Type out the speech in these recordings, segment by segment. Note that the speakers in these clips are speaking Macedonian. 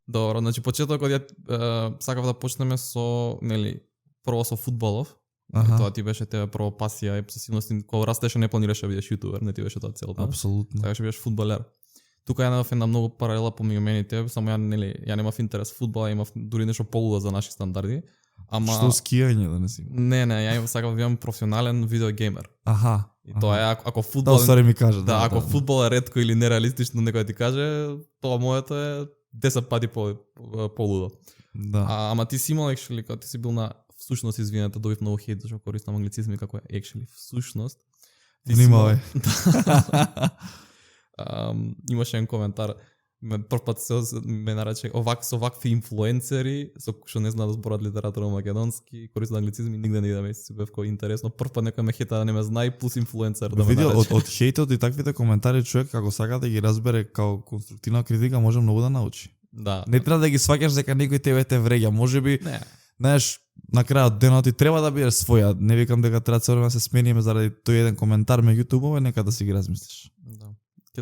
Добро, значи почетокот ја сакав да почнеме со, нели, прво со фудбалов. Тоа ти беше тебе прво пасија и обсесивност, кога растеше не планираше да бидеш јутубер, не ти беше тоа целта. Апсолутно. Така што бидеш фудбалер. Тука ја најдов една многу паралела помеѓу мене и тебе, само ја нели ја немав интерес во фудбал, имав дури нешто полуда за наши стандарди. Ама Што скијање да не си? Не, ја сакав да бидам професионален видеогеймер. Аха. И тоа е ако фудбал Тоа ми каже. Да, ако фудбал е ретко или нереалистично некој ти каже, тоа моето е 10 пати полудо. Да. Ама ти си имал actually, кога ти си бил на всушност, извинете, добив многу хейт зашто користам англицизми како е actually всушност. Внимавај. Имаше еден коментар, прв пат ме нарече со вакви инфлуенцери, со што не знаат да зборат литература македонски, користат англицизми, нигде не идеме си бев кој интересно. Прв пат некој ме хета да не ме знае, плюс инфлуенцер да ме нарече. Од хейтот и таквите коментари човек како сака да ги разбере како конструктивна критика може многу да научи. Да. Не треба да ги сваќаш дека некој тебе те вреѓа, можеби. Не. Знаеш, на крајот денот ти треба да бидеш своја. Не викам дека треба цело време да се смениме заради тој еден коментар меѓутоа, нека да си ги размислиш. Да. Ке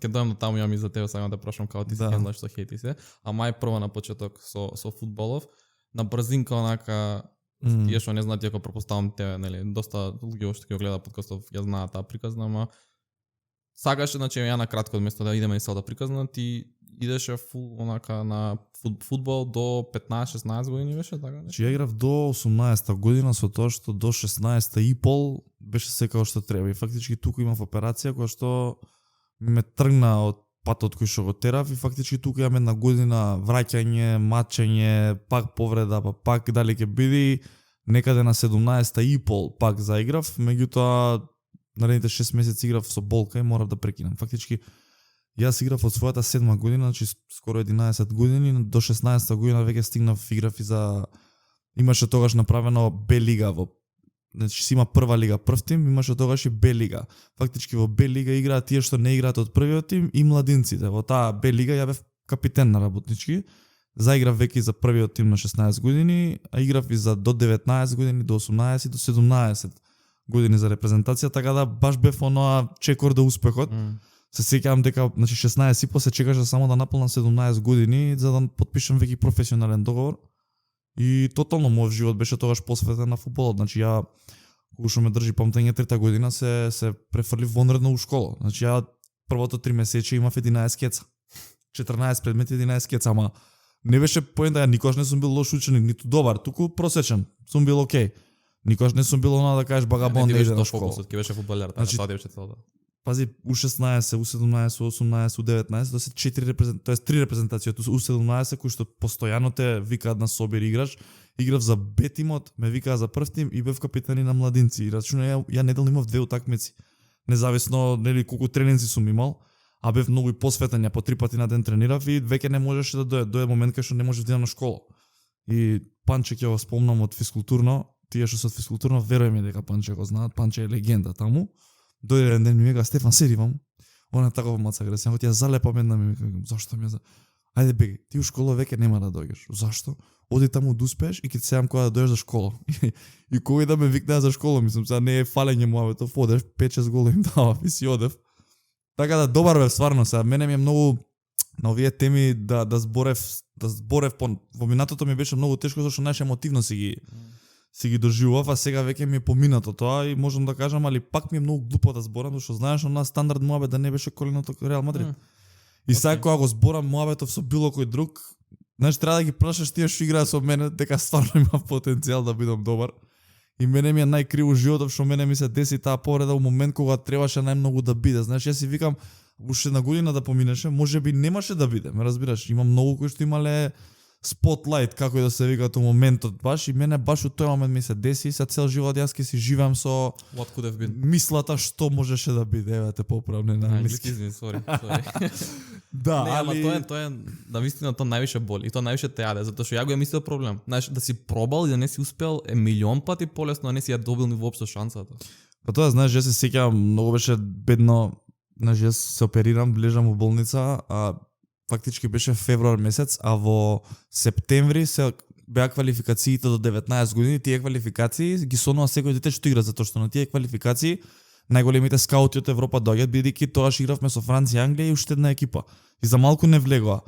дојам до таму, ја ми за тебе сакам да прашам како ти се хендлаш со хейти се. А мај прво на почеток со фудбалов, на брзинка онака тие што не знаат, ако пропоставам тебе, нели, доста луѓе што ќе гледа подкастов ја знаат таа приказна, ама сакаше, значи ја на кратко место да идеме и сега да приказна, ти идеше онака на фудбал до 15-16 години беше така нешто. Ја играв до 18-та година, со тоа што до 16-та и пол беше секако што треба. И фактички тука имав операција која што ме тргна од патот кој што го терав и фактички тука имам една година враќање, мачење, пак повреда, па пак дали ќе биде некаде на 17-та и пол пак заиграв, меѓутоа наредните 6 месеци играв со болка и морав да прекинам. Фактички јас играв од својата 7 година, значи скоро 11 години, до 16 година веќе стигнав, играв и за... Имаше тогаш направено Б лига во... Значи си има прва лига, прв тим, имаше тогаш и Б лига. Фактички во Б лига играат тие што не играат од првиот тим и младинците. Во таа Б лига ја бев капитен на работнички. Заиграв веќе за првиот тим на 16 години, а играв и за до 19 години, до 18 и до 17 години за репрезентација, така да баш бев оноа чекор до успехот. Се сеќавам дека значи 16 и после чекаше само да наполнам 17 години за да потпишам веќе професионален договор. И тотално мојот живот беше тогаш посветен на фудбалот. Значи ја кога што ме држи памтење трета година се префрлив вонредно у школа. Значи ја првото 3 месеци имав 11 кеца. 14 предмети, 11 кеца, ама не беше поента, ја никогаш не сум бил лош ученик, ниту добар, туку просечен. Сум бил окей. Никогаш не сум бил она да кажеш багабон да иде на школа. Ќе беше фудбалер, Значи, тоа беше целта. Пази, U16, U17, U18, U19, тоа се 4 репрезентации, тоест 3 репрезентации од U17 кои што постојано те викаат на собир играш. Играв за Б тимот, ме викаа за прв тим и бев капитани на младинци. И рачуна ја неделно имав 2 утакмици. Независно нели колку тренинзи сум имал, а бев многу и посветен, ја по 3 пати на ден тренирав и веќе не можеше да дое момент кај што не можев да идам на школа. И Панче ќе го спомнам од физкултурно, тие што се од физкултурно верувај ми дека Панче го знаат, Панче е легенда таму. Дојде еден ден ми вика Стефан седи ваму. Она такова маца агресија, ќе ја залепам една ми вика, зашто ми за? Ајде беги, ти у школа веќе нема да дојдеш. Зашто? Оди таму да успееш и ќе ти сеам кога да дојдеш за школа. И кој да ме викнаа за школа, мислам, сега не е фалење муабетов, одеш 5-6 гола им давав и си одев. Така да добар бев стварно сега. Мене ми е многу на овие теми да зборев во минатото ми беше многу тешко зашто најше емотивно си ги доживував, а сега веќе ми е поминато тоа и можам да кажам, али пак ми е многу глупо да зборам, зашто знаеш на стандард муабет да не беше коленото Реал Мадрид. И сега кога го зборам муабетов со било кој друг, знаеш треба да ги прашаш тие што играат со мене дека стварно има потенцијал да бидам добар. И мене ми е најкриво животот што мене ми се деси таа повреда во момент кога требаше најмногу да биде. Знаеш, јас си викам уште една година да поминеше, можеби немаше да биде. Ме разбираш, има многу кои што имале спотлайт, како и да се вика тоа моментот баш, и мене баш у тој момент ми се деси и се цел живот јас ке си живеам со What could have been. Мислата што можеше да биде, еве те поправне на англиски. Sorry. Да, не, али ама тоа е да вистина тоа највише боли и тоа највише те јаде, затоа што ја го ја мислел проблем. Знаеш, да си пробал и да не си успел е милион пати полесно, а не си ја добил ни воопшто шансата. Па тоа знаеш, јас се сеќавам, многу беше бедно, знаеш, јас се оперирам, лежам во болница, а фактички беше февруар месец, а во септември се беа квалификациите до 19 години. Тие квалификации ги сонува секој дете што игра, затоа што на тие квалификации најголемите скаути од Европа доаѓаат, бидејќи тогаш игравме со Франција, Англија и уште една екипа. И за малку не влегоа.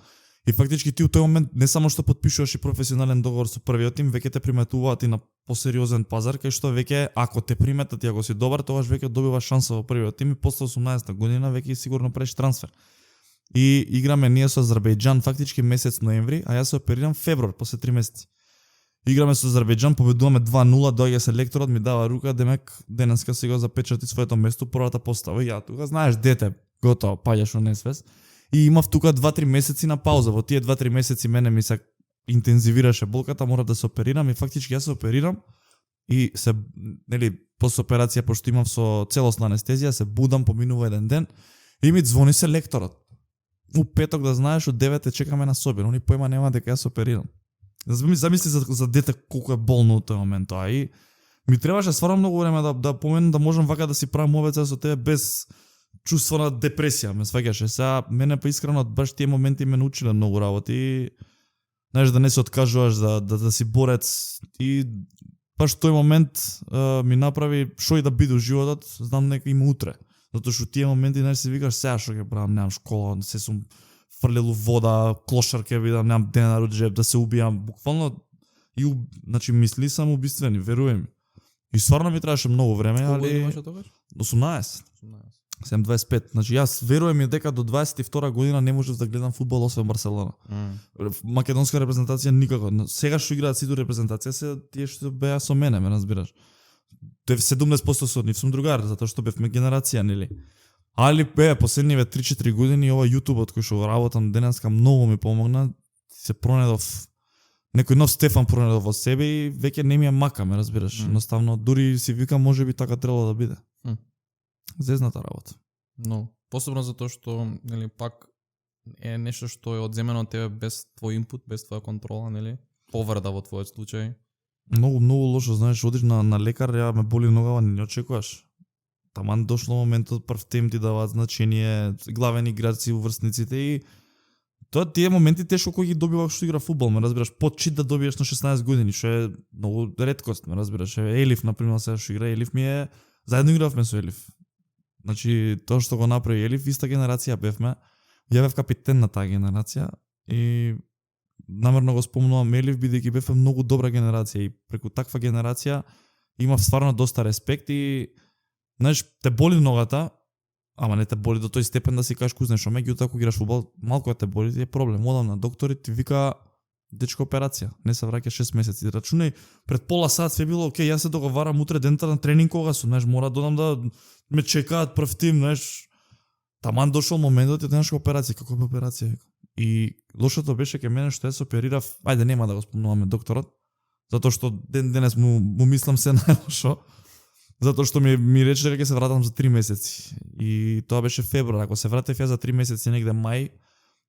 И фактички ти у тој момент не само што потпишуваш и професионален договор со првиот тим, веќе те приметуваат и на посериозен пазар, кај што веќе ако те приметат и ако си добар, тогаш веќе добиваш шанса во првиот тим и после 18-та година веќе сигурно правиш трансфер. И играме ние со Азербејџан фактички месец ноември, а јас се оперирам февруар, после 3 месеци. Играме со Азербејџан, победуваме 2-0, доаѓа селекторот, ми дава рука, демек денеска си го запечати своето место, првата постава. И ја тука знаеш дете, готово, паѓаш во несвес. И имав тука 2-3 месеци на пауза. Во тие 2-3 месеци мене ми се интензивираше болката, мора да се оперирам и фактички јас се оперирам и се нели после операција пошто имав со целосна анестезија, се будам, поминува еден ден и ми звони селекторот. У петок да знаеш, од 9 чекаме на собир, они појма нема дека јас се оперирам. Замисли за дете колку е болно во тој момент, а и ми требаше стварно многу време да поменам да можам вака да си правам овеца со тебе без чувство на депресија, ме сваќаше. Сега мене па искрено баш тие моменти ме научиле многу работи. Знаеш да не се откажуваш да си борец и баш тој момент ми направи што и да биде во животот, знам нека има утре. Затоа што тие моменти знаеш си викаш сега што ќе правам, немам школа, се сум фрлел вода, клошар ќе видам, немам денар од джеб, да се убијам, буквално и значи мисли само убиствени, веруј ми. И стварно ми требаше многу време, али 18. 7-25. Значи јас верувам и дека до 22 година не можев да гледам фудбал освен Барселона. Македонска репрезентација никако. Сега што играат сите репрезентација се тие што беа со мене, ме разбираш. 70% со нив сум другар, затоа што бевме генерација, нели? Али последниве 3-4 години ова јутубот кој што работам денеска многу ми помогна. Се пронедов некој нов Стефан пронедов во себе и веќе не ми е мака, ме разбираш. Едноставно дури си викам можеби така требало да биде. Зезната работа. Но посебно затоа што нели пак е нешто што е одземено од тебе без твој инпут, без твоја контрола, нели? Повреда во твојот случај. Многу лошо, знаеш, одиш на лекар, ја ме боли ногава, не очекуваш. Таман дошло моментот прв тем ти даваат значение, главен играци, уврсниците и тоа тие моменти тешко кои ги добиваш што игра фудбал, ме разбираш, почит да добиеш на 16 години, што е многу реткост, ме разбираш. Елиф например сега што игра, Елиф ми е заедно игравме со Елиф. Значи тоа што го направи Елиф, иста генерација бевме. Ја бев капитен на таа генерација и намерно го спомнувам Елиф бидејќи бевме многу добра генерација и преку таква генерација имав стварно доста респект и знаеш, те боли ногата, ама не те боли до тој степен да си кажеш кузнеш, меѓутоа ако играш фудбал, малку те боли, ти е проблем. Одам на докторите, ти вика дечко операција, не се враќа 6 месеци. Рачунај, пред пола сат све било окей, јас се договарам утре дента на тренинг кога сум, знаеш, мора додам да ме чекаат прв тим, знаеш. Таман дошол моментот и денешка операција, како е операција? И лошото беше кај мене што јас оперирав, ајде нема да го спомнуваме докторот, затоа што денес му мислам се најлошо. Затоа што ми рече дека ќе се вратам за 3 месеци. И тоа беше февруар. Ако се вратев ја за 3 месеци негде мај,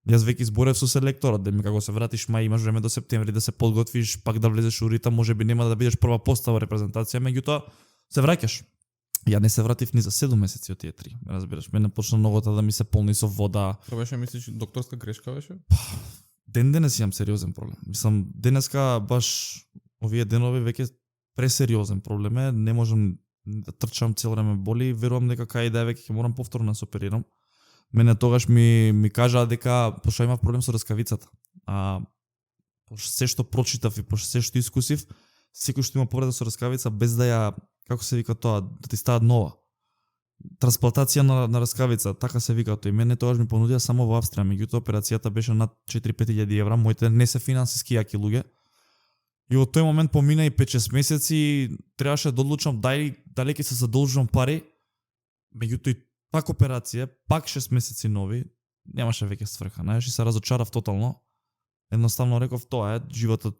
јас веќе изборев со селекторот, дека како се вратиш мај, имаш време до септември да се подготвиш, пак да влезеш у ритам, можеби нема да бидеш прва постава репрезентација, меѓутоа се враќаш. Ја не се вратив ни за 7 месеци од тие 3. Разбираш, мене почна ногата да ми се полни со вода. Тоа беше, мислиш, докторска грешка беше? Денес имам сериозен проблем. Мислам, денеска баш овие денови веќе пресериозен проблем е, не можам да трчам цело време боли, верувам дека кај да веќе ќе морам повторно да се оперирам. Мене тогаш ми кажаа дека пошто имав проблем со раскавицата. Пошто се што прочитав и пошто се што искусив, секој што има повреда со раскавица без да ја, како се вика тоа, да ти стават нова. Трансплантација на раскавица, така се вика тоа. И мене тогаш ми понудија само во Австрија, меѓутоа операцијата беше над 4-5 илјади евра, моите не се финансиски јаки луѓе. И од тој момент помина и 5-6 месеци, требаше да одлучам дали ќе се задолжувам пари, меѓутоа и пак операција, пак 6 месеци нови, немаше веќе сврха, знаеш, и се разочарав тотално. Едноставно реков тоа е, животот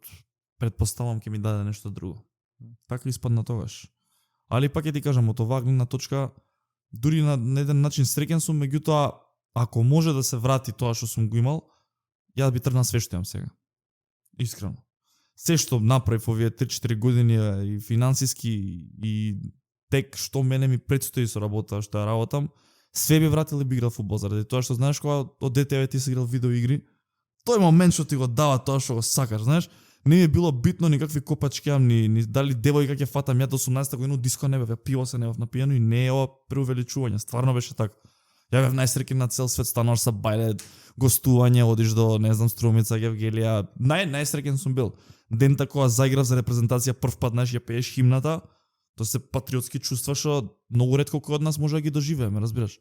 предпоставам ќе ми даде нешто друго. Така испадна тогаш. Али пак ќе ти кажам, од оваа гледна точка, дури на еден начин среќен сум, меѓутоа, ако може да се врати тоа што сум го имал, ја би тргнал све што имам сега. Искрено. Се што направив овие 3-4 години и финансиски и тек што мене ми предстои со работа што ја работам, све би вратил и би играл фудбал заради тоа што знаеш кога од дете ти си играл видео игри, тој момент што ти го дава тоа што го сакаш, знаеш, не ми е било битно никакви копачки, ни дали девојка ќе фатам ја до 18 година диско не бев, пиво се не бев напијано и не е ова преувеличување, стварно беше така. Ја бев најсреќен на цел свет, стануваш са бајле, гостување, одиш до, не знам, Струмица, Гевгелија. Најсреќен сум бил. Дента кога заиграв за репрезентација прв пат, знаеш, ја пееш химната, тоа се патриотски чувства што многу ретко кој од нас може да ги доживееме, разбираш.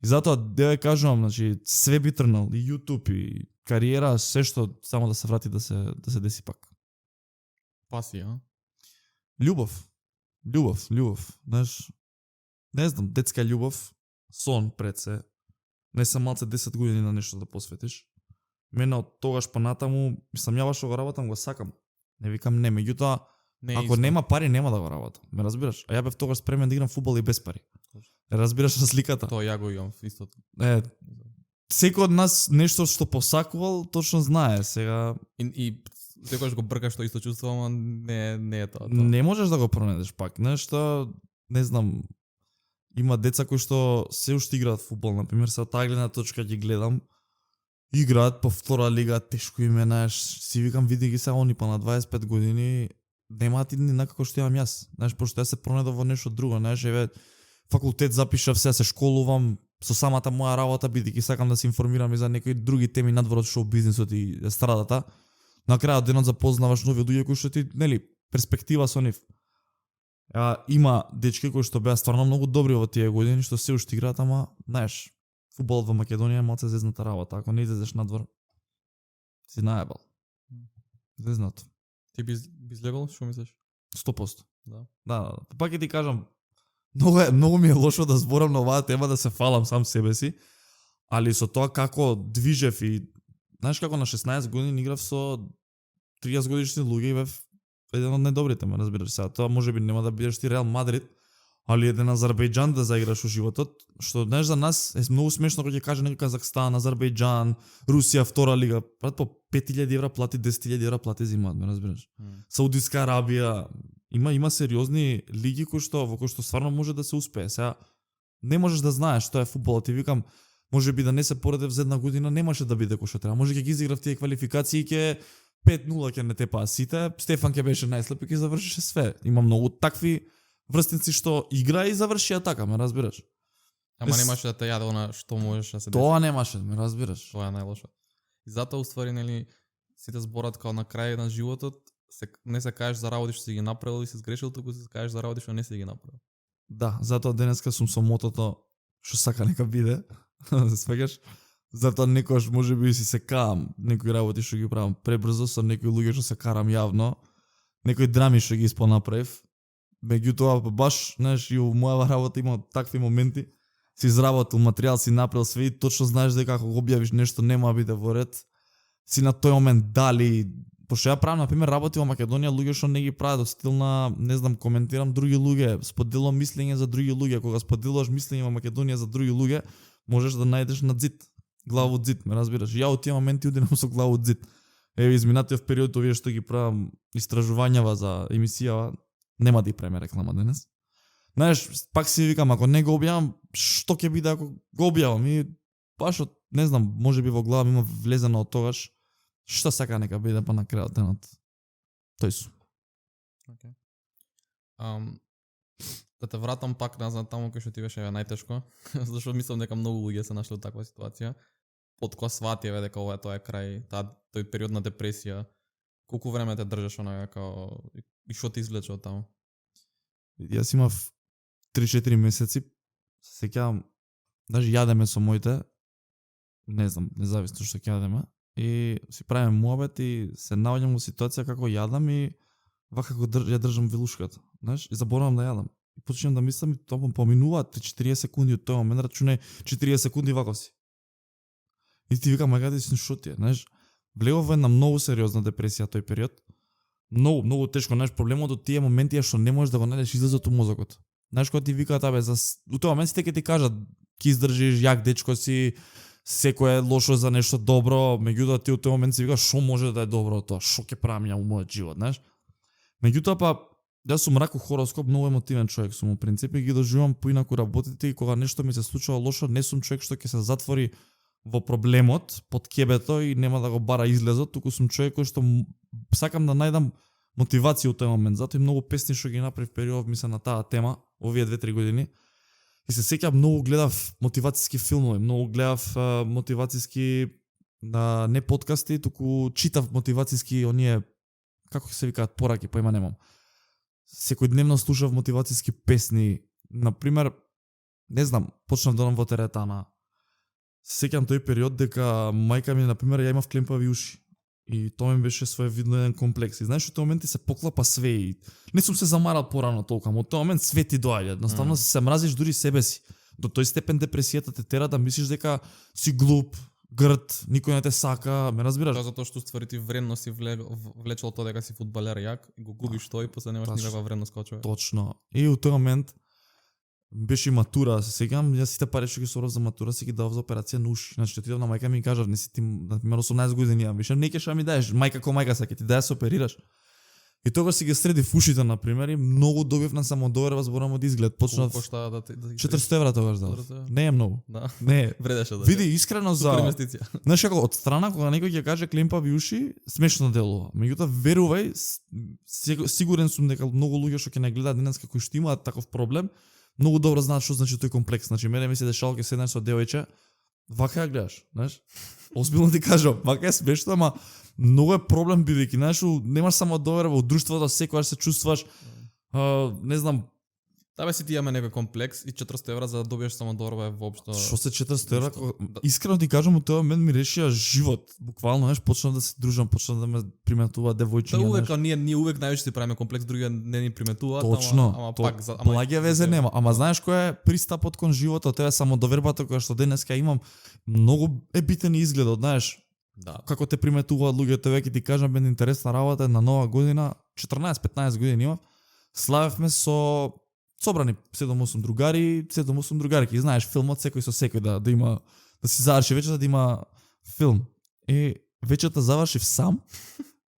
И затоа да ја кажувам, значи све би трнал, и YouTube и кариера, се што само да се врати да се деси пак. Пасија. Љубов, знаеш, не знам, детска љубов, сон пред се. Не сам малце 10 години на нешто да посветиш. Мене од тогаш па натаму, мислам, ја што го работам, го сакам. Не викам не, меѓутоа, ако нема пари, нема да го работам. Ме разбираш? А ја бев тогаш спремен да играм фудбал и без пари. Разбираш разликата? Тоа ја го имам истото. Секој од нас нешто што посакувал, точно знае сега. И секогаш го бркаш тоа исто чувство, ама не е тоа. Не можеш да го пронајдеш пак. Нешто, не знам, има деца кои што се уште играат фудбал, например, се од таа гледна точка ги гледам. Играат по втора лига, тешко име, знаеш, си викам, види ги сега они па на 25 години, немаат иднина како што имам јас. Знаеш, пошто јас се пронедов во нешто друго, знаеш, еве, факултет запишав, се школувам, со самата моја работа, бидејќи сакам да се информирам и за некои други теми надвор од шоу бизнисот и естрадата. На крајот денот запознаваш нови луѓе кои што ти, нели, перспектива со нив. Има дечки кои што беа стварно многу добри во тие години, што се уште играат, ама, знаеш, фудбалот во Македонија е малце зезната работа. Ако не излезеш надвор, си наебал. Зезнато. Ти би излегол, што мислиш? 100%. Да. Пак ќе ти кажам, многу ми е лошо да зборам на оваа тема, да се фалам сам себе си, али со тоа како движев и, знаеш како на 16 години играв со 30 годишни луѓе и бев еден од најдобрите, ме разбираш. Сега тоа можеби нема да бидеш ти Реал Мадрид, али еден Азербејџан да заиграш во животот, што знаеш за нас е многу смешно кога ќе каже некој Казахстан, Азербејџан, Русија втора лига, брат, по 5000 евра плати, 10.000 евра плати зимаат, ме разбираш. Саудитска Арабија, има сериозни лиги во кои што стварно може да се успее. Сега не можеш да знаеш што е фудбалот, и викам, можеби да не се поредев за една година, немаше да биде кој што треба. Може ќе ги изиграв тие квалификации, ќе 5-0 ќе не тепаа сите, Стефан ќе беше најслаб и ќе завршише све. Има многу такви врстници што игра и завршија така, ме разбираш. Ама немаше да те јаде она што можеш да се деси. Тоа немаше, ме разбираш. Тоа е најлошо. И затоа уствари, нели, сите зборат као на крај на животот, не се кажеш за работи што си ги направил и си сгрешил, туку се кажеш за работи што не си ги направил. Да, затоа денеска сум со мотото што сака нека биде. Се свегаш? Затоа некојаш можеби си се каам некои работи што ги правам пребрзо, со некои луѓе што се карам јавно, некои драми што ги испонаправив. Меѓутоа баш, знаеш, и во мојава работа има такви моменти, си изработил материјал, си направил све и точно знаеш дека ако го објавиш нешто нема да биде во ред. Си на тој момент дали, пошто ја правам на пример работи во Македонија, луѓе што не ги прават од стил на, не знам, коментирам други луѓе, споделувам мислење за други луѓе. Кога споделуваш мислење во Македонија за други луѓе, можеш да најдеш на зид, глава од зид, ме разбираш. Ја од тие моменти одинам со глава од зид. Еве изминатиот период овие што ги правам истражувањава за емисија, нема да и преме реклама денес. Знаеш, пак си викам, ако не го објавам, што ќе биде ако го објавам? И баш од, не знам, можеби во глава ми има влезено од тогаш, што сака нека биде па на крајот денот. Тој су. Okay. Да те вратам пак назад таму кај што ти беше најтешко, зашто мислам дека многу луѓе се нашли во таква ситуација. Од кога свативе дека ова тоа е крај, тој период на депресија, колку време те држаш онака као и што ти извлече од таму? Јас имав 3-4 месеци, се сеќавам, даже јадеме со моите, не знам, независно што ќе јадеме, и си правиме муабет и се наоѓам во ситуација како јадам и вака како ја држам вилушката, знаеш, и заборавам да јадам. И почнам да мислам и тоа поминуваат 40 секунди од тој момент, рачунај 40 секунди вако си. И ти викам, агаде си што ти е, знаеш, влегов во една многу сериозна депресија тој период. Многу тешко, знаеш, проблемот од тие моменти е што не можеш да го најдеш излезот у мозокот. Знаеш, кога ти викаат, абе, у тој момент сите ќе ти кажат, ќе издржиш, јак дечко си, секој е лошо за нешто добро, меѓутоа ти у тој момент си викаш, што може да е добро од тоа, што ќе правам ја у мојот живот, знаеш. Меѓутоа па, јас сум рако хороскоп, многу емотивен човек сум, у принцип, и ги доживам поинаку работите, и кога нешто ми се случува лошо, не сум човек што ќе се затвори во проблемот, под кебето и нема да го бара излезот, туку сум човек кој што сакам да најдам мотивација у тој момент. Затоа и многу песни што ги направив период ми се на таа тема, овие 2-3 години. И се сеќавам многу гледав мотивацијски филмови, многу гледав мотивацијски не подкасти, туку читав мотивацијски оние како се викаат пораки, поима немам. Секојдневно слушав мотивацијски песни. Например, не знам, почнав да одам во теретана. Се сеќавам тој период дека мајка ми, например, ја имав клемпави уши. И тоа ми беше своевидно еден комплекс. И знаеш, во тој момент ти се поклапа све и не сум се замарал порано толку, но во тој момент све ти доаѓа. Едноставно се мразиш дури себе си. До тој степен депресијата те тера да мислиш дека си глуп, грд, никој не те сака, ме разбираш? Тоа затоа што ствари ти вредност и влечел тоа дека си фудбалер јак и го губиш тоа и после немаш никаква вредност како човек. Точно. И во тој момент беше и матура, се сеќавам, јас сите пари што ги собрав за матура си ги давав за операција на уши. Значи отидов на мајка ми и кажав, не си ти, например 18 години имам, вишем не ќе ми даеш, мајка ко мајка сака ти да се оперираш. И тогаш си ги среди в ушите, например, и многу добив на самодоверба зборам од изглед. Почнав кошта да 400 евра тогаш дав. Не е многу. Да. Не. Вредеше да. Види искрено за инвестиција. Знаеш како од страна кога некој ќе каже клемпави уши, смешно делува. Меѓутоа верувај, сигурен сум дека многу луѓе што ќе не гледаат денес како што имаат таков проблем, многу добро знаат што значи тој комплекс. Значи мене ми се дешало ќе седнеш со девојче, вака ја гледаш, знаеш? Озбилно ти кажам, вака е смешно, ама многу е проблем бидејќи, знаеш, немаш само доверба во друштвото, секогаш се чувствуваш не знам. Табе си ти имаме некој комплекс и 400 евра за да добиеш само доверба е воопшто. Што се 400 евра? Искрено ти кажам, од тој момент ми решија живот. Буквално, знаеш, почнав да се дружам, почнав да ме приметуваат девојчиња. Тоа увек ние увек највеќе си правиме комплекс, други не ни приметуваат, точно, ама пак за благе везе нема. Ама знаеш кој е пристапот кон животот, тоа е самодовербата која што денеска имам, многу е битен изгледот, знаеш. Да. Како те приметуваат луѓето, веќе ти кажам, бе интересна работа на нова година, 14-15 години имав. Славевме со собрани 7-8 другари, 7-8 другарки. Знаеш, филмот секој со секој да има, да си заврши вечерта, да има филм. И вечерта завршив сам,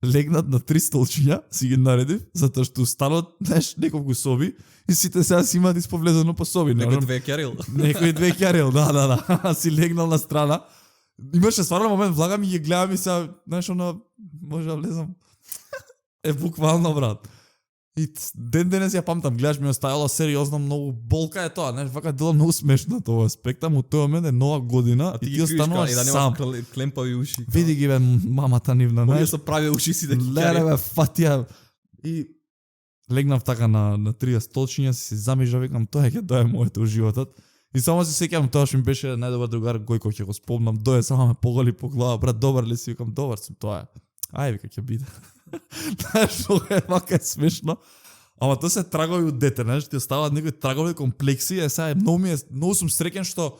легнат на 3 столчиња, си ги наредив, затоа што станот, знаеш, неколку соби и сите сега си имаат исповлезено по соби. Некој две кјарил. Некој две кјарил, да. Си легнал на страна. Имаше стварно момент, влагам и ги гледам и сега, знаеш, може да влезам. Буквално, брат. И денес ја памтам, гледаш, ми оставила сериозно многу болка е тоа, знаеш, вака дело многу смешно тоа аспект, ама од тој момент е нова година и ти остануваш сам. Клемпави уши. Види ги бе мамата нивна, знаеш. Овие со прави уши си да ги кари. Леле бе, фатија. И легнав така на 3 столчиња, си замижа, викам, тоа е моето во животот. И само се сеќавам, тоа што ми беше најдобар другар Гојко, ќе го спомнам, дое само ме поголи по глава, брат, добар ли си? Викам, добар сум, тоа е. Ај, вика, ќе биде. Знаеш, тоа е вака смешно. Ама тоа се трагови од дете, знаеш, ти оставаат некои трагови комплекси, сега многу сум среќен што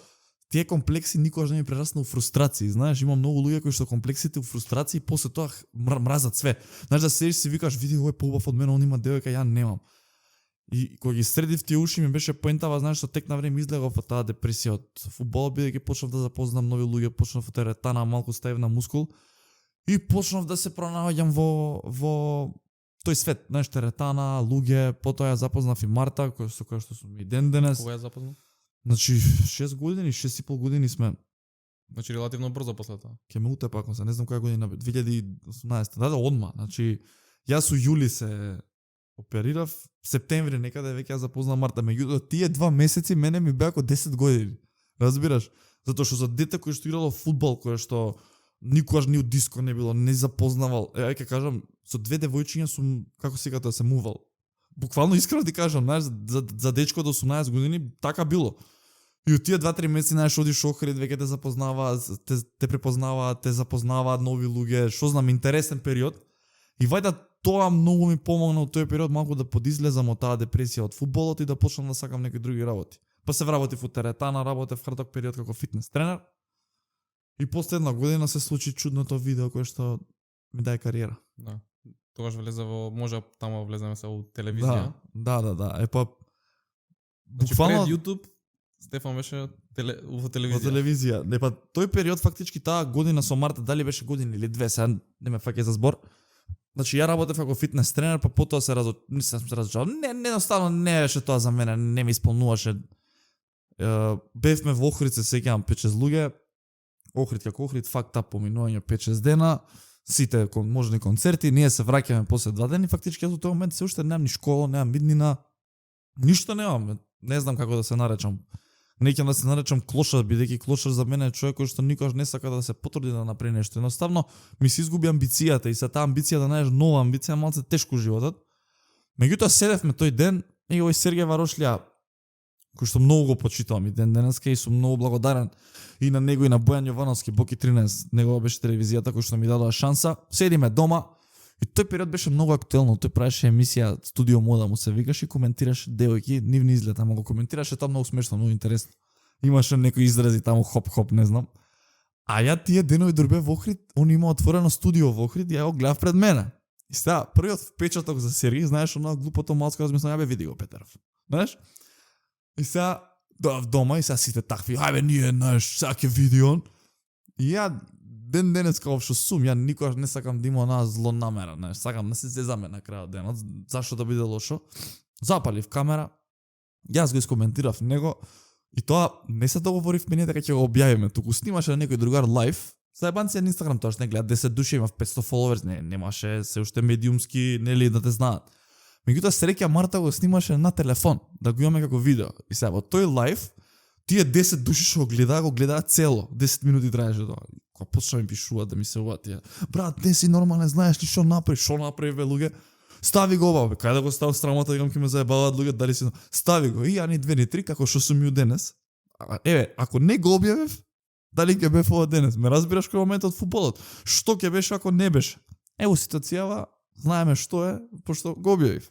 тие комплекси никогаш не ми прерасна у фрустрации, знаеш, има многу луѓе кои што комплексите у фрустрации и после тоа мразат све. Знаеш, да седиш си викаш, види, овој поубав од мене, он има девојка, ја немам. И кога ги средив тие уши ми беше поентава, знаеш, што тек на време излегов од таа депресија од фудбалот, бидејќи почнав да запознам нови луѓе, почнав од теретана, малку ставив на мускул. И почнав да се пронаоѓам во тој свет, знаеш, теретана, луѓе, потоа ја запознав и Марта, која што сум и ден денес. Кога ја запознав? Значи 6 години, 6,5 години сме. Значи релативно брзо после тоа. Ке ме утепа, не знам која година, 2018. Да, одма. Значи јас у јули се оперирав, септември некаде веќе ја запознав Марта, меѓутоа тие 2 месеци мене ми беа како 10 години. Разбираш? Затоа што за дете кој што играло фудбал, кој што никогаш ни од диско не било, не запознавал. Ај ќе кажам, со 2 девојчиња сум, како се ката, се мувал. Буквално искрено ти кажам, знаеш, за дечко до 18 години така било. И од тие 2-3 месеци, знаеш, одиш Охрид, веќе те запознаваат, те препознаваат, те запознаваат нови луѓе, што знам, интересен период. И вајда тоа многу ми помогна од тој период малку да подизлезам од таа депресија од фудбалот и да почнам да сакам некои други работи. Па се вработив во теретана, работев краток период како фитнес тренер. И после една година се случи чудното видео кое што ми даде кариера. Да. Тогаш влезе во, може тамо влеземе се во телевизија. Да. Епа буквално пред YouTube Стефан беше во телевизија. Во телевизија. Епа тој период фактички таа година со Марта, дали беше година или 2, сега не ме фаќа за збор. Значи ја работев како фитнес тренер, па потоа се разочарав. Не, едноставно не беше тоа за мене, не ми исполнуваше. Бевме во Охрид, се сеќавам 5-6 луѓе. Охрид како Охрид, факт ап поминување 5-6 дена, сите можни концерти, ние се враќаме после 2 дена и фактички во тој момент се уште немам ни школа, немам виднина, ништо немам, не знам како да се наречам. Неќам да се наречам клошар, бидејќи клошар за мене е човек кој што никогаш не сака да се потруди да направи нешто. Едноставно ми се изгуби амбицијата и се таа амбиција да најдеш нова амбиција малце тешко животот. Меѓутоа седевме тој ден и овој Сергеј Варошлија, кој што многу го почитувам и ден денеска и сум многу благодарен и на него и на Бојан Јовановски, Боки 13, негова беше телевизијата кој што ми дадоа шанса. Седиме дома и тој период беше многу актуелно. Тој правеше емисија Студио Мода му се викаше и коментираше девојки, нивни изглед, ама го коментираше тоа многу смешно, многу интересно. Имаше некои изрази таму хоп-хоп, не знам. А ја тие денови дорбе во Охрид, он има отворено студио во Охрид и ја го гледав пред мене. И сега, првиот впечаток за Сергеј, знаеш, оно глупото малцко размислам, ја бе види го Петров. Знаеш? И сега дојав дома и сега сите такви, ајбе ние, знаеш, сега ќе види он. И ја ден денес како што сум, ја никогаш не сакам да има онаа злонамера, знаеш, сакам да се зезаме на крајот денот, зашто да биде лошо. Запалив камера, јас го искоментирав него и тоа не се договоривме ние дека ќе го објавиме, туку снимаше на некој другар лайв. Заебанција на Инстаграм, тоа што не гледа 10 души, имав 500 followers, немаше се уште медиумски, нели да те знаат. Меѓутоа Среќа Марта го снимаше на телефон, да го имаме како видео. И сега во тој лайв, тие 10 души што го гледаа цело, 10 минути траеше тоа. Кога почна ми пишуваат да ми се уватија. Брат, не си нормален, знаеш ли што направи бе луѓе? Стави го ова, бе, кај да го ставам страмата, викам ќе ме заебаваат луѓе, дали си. Стави го. И ја ни 2 ни 3 како што сум ју денес. Еве, ако не го објавив, дали ќе бев ова денес? Ме разбираш кој моментот фудбалот? Што ќе беше ако не беше? Ево ситуацијава, знаеме што е, пошто го објавив.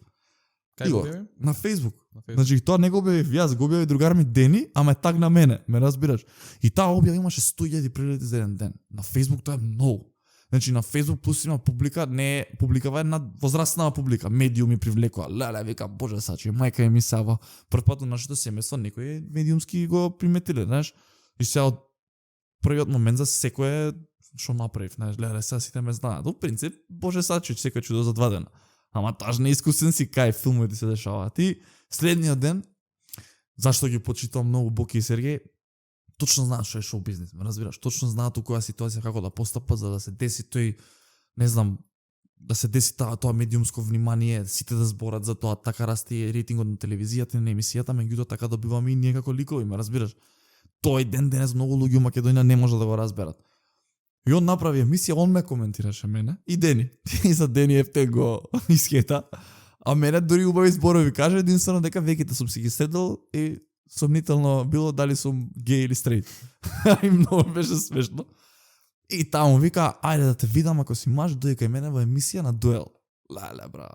Кај го објавив? На Facebook. Значи тоа не го објавив јас, го објави другар ми Дени, а ме тагна мене, ме разбираш? И таа објава имаше 100.000 прегледи за еден ден. На Facebook тоа е многу. Значи на Facebook плюс има публика, не публикава една возрастна публика, медиуми привлекува. Леле, викам, боже сачи, мајка ми сава. Прв пат на нашето семејство некој медиумски го приметиле, знаеш? И сега од првиот момент за секој е што направив, знаеш, леле, сега сите ме знаат. Во принцип, боже сачи, секој чудо за 2 дена. Ама таж неискусен си кај филмови се дешаваат. И следниот ден, зашто ги почитувам многу Боки и Сергеј, точно знаат што е шоу бизнес, ме разбираш, точно знаат у која ситуација како да постапат за да се деси тој, не знам, да се деси тоа медиумско внимание, сите да зборат за тоа, така расте рейтингот на телевизијата и на емисијата, меѓутоа така добиваме и ние како ликови, ме разбираш. Тој ден денес многу луѓе у Македонија не може да го разберат. И он направи емисија, он ме коментираше мене и Дени. И за Дени ефте го исхета. А мене дури убави зборови каже единствено дека веќите сум си ги следил и сомнително било дали сум геј или стрейт. И многу беше смешно. И таму вика, ајде да те видам ако си маж, дојди кај мене во емисија на дуел. Леле, бра.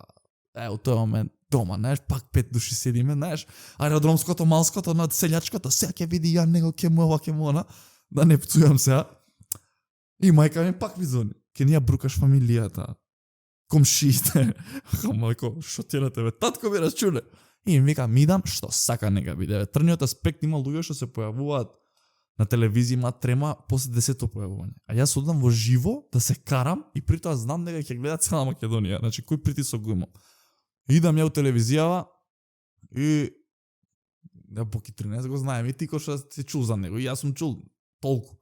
Е, у тој момент дома, знаеш, пак 5 души седиме, знаеш, аеродромското, малското, над селјачкото, сега ќе види ја него, ќе му ова, ќе му она, да не пцујам сега. И мајка ми пак ми звони, ке ни ја брукаш фамилијата, комшиите. Мајко, шо ти на тебе, татко ми разчуне. И ми вика, мидам, што сака нека биде. Трниот аспект има луѓе што се појавуваат на телевизија, има трема после 10-то појавување. А јас одам во живо да се карам и при тоа знам дека ќе гледа цела Македонија. Значи, кој притисок го имам. Идам ја у телевизијава и да Боки 13 го знаем и ти кој што си чул за него. И јас сум чул толку.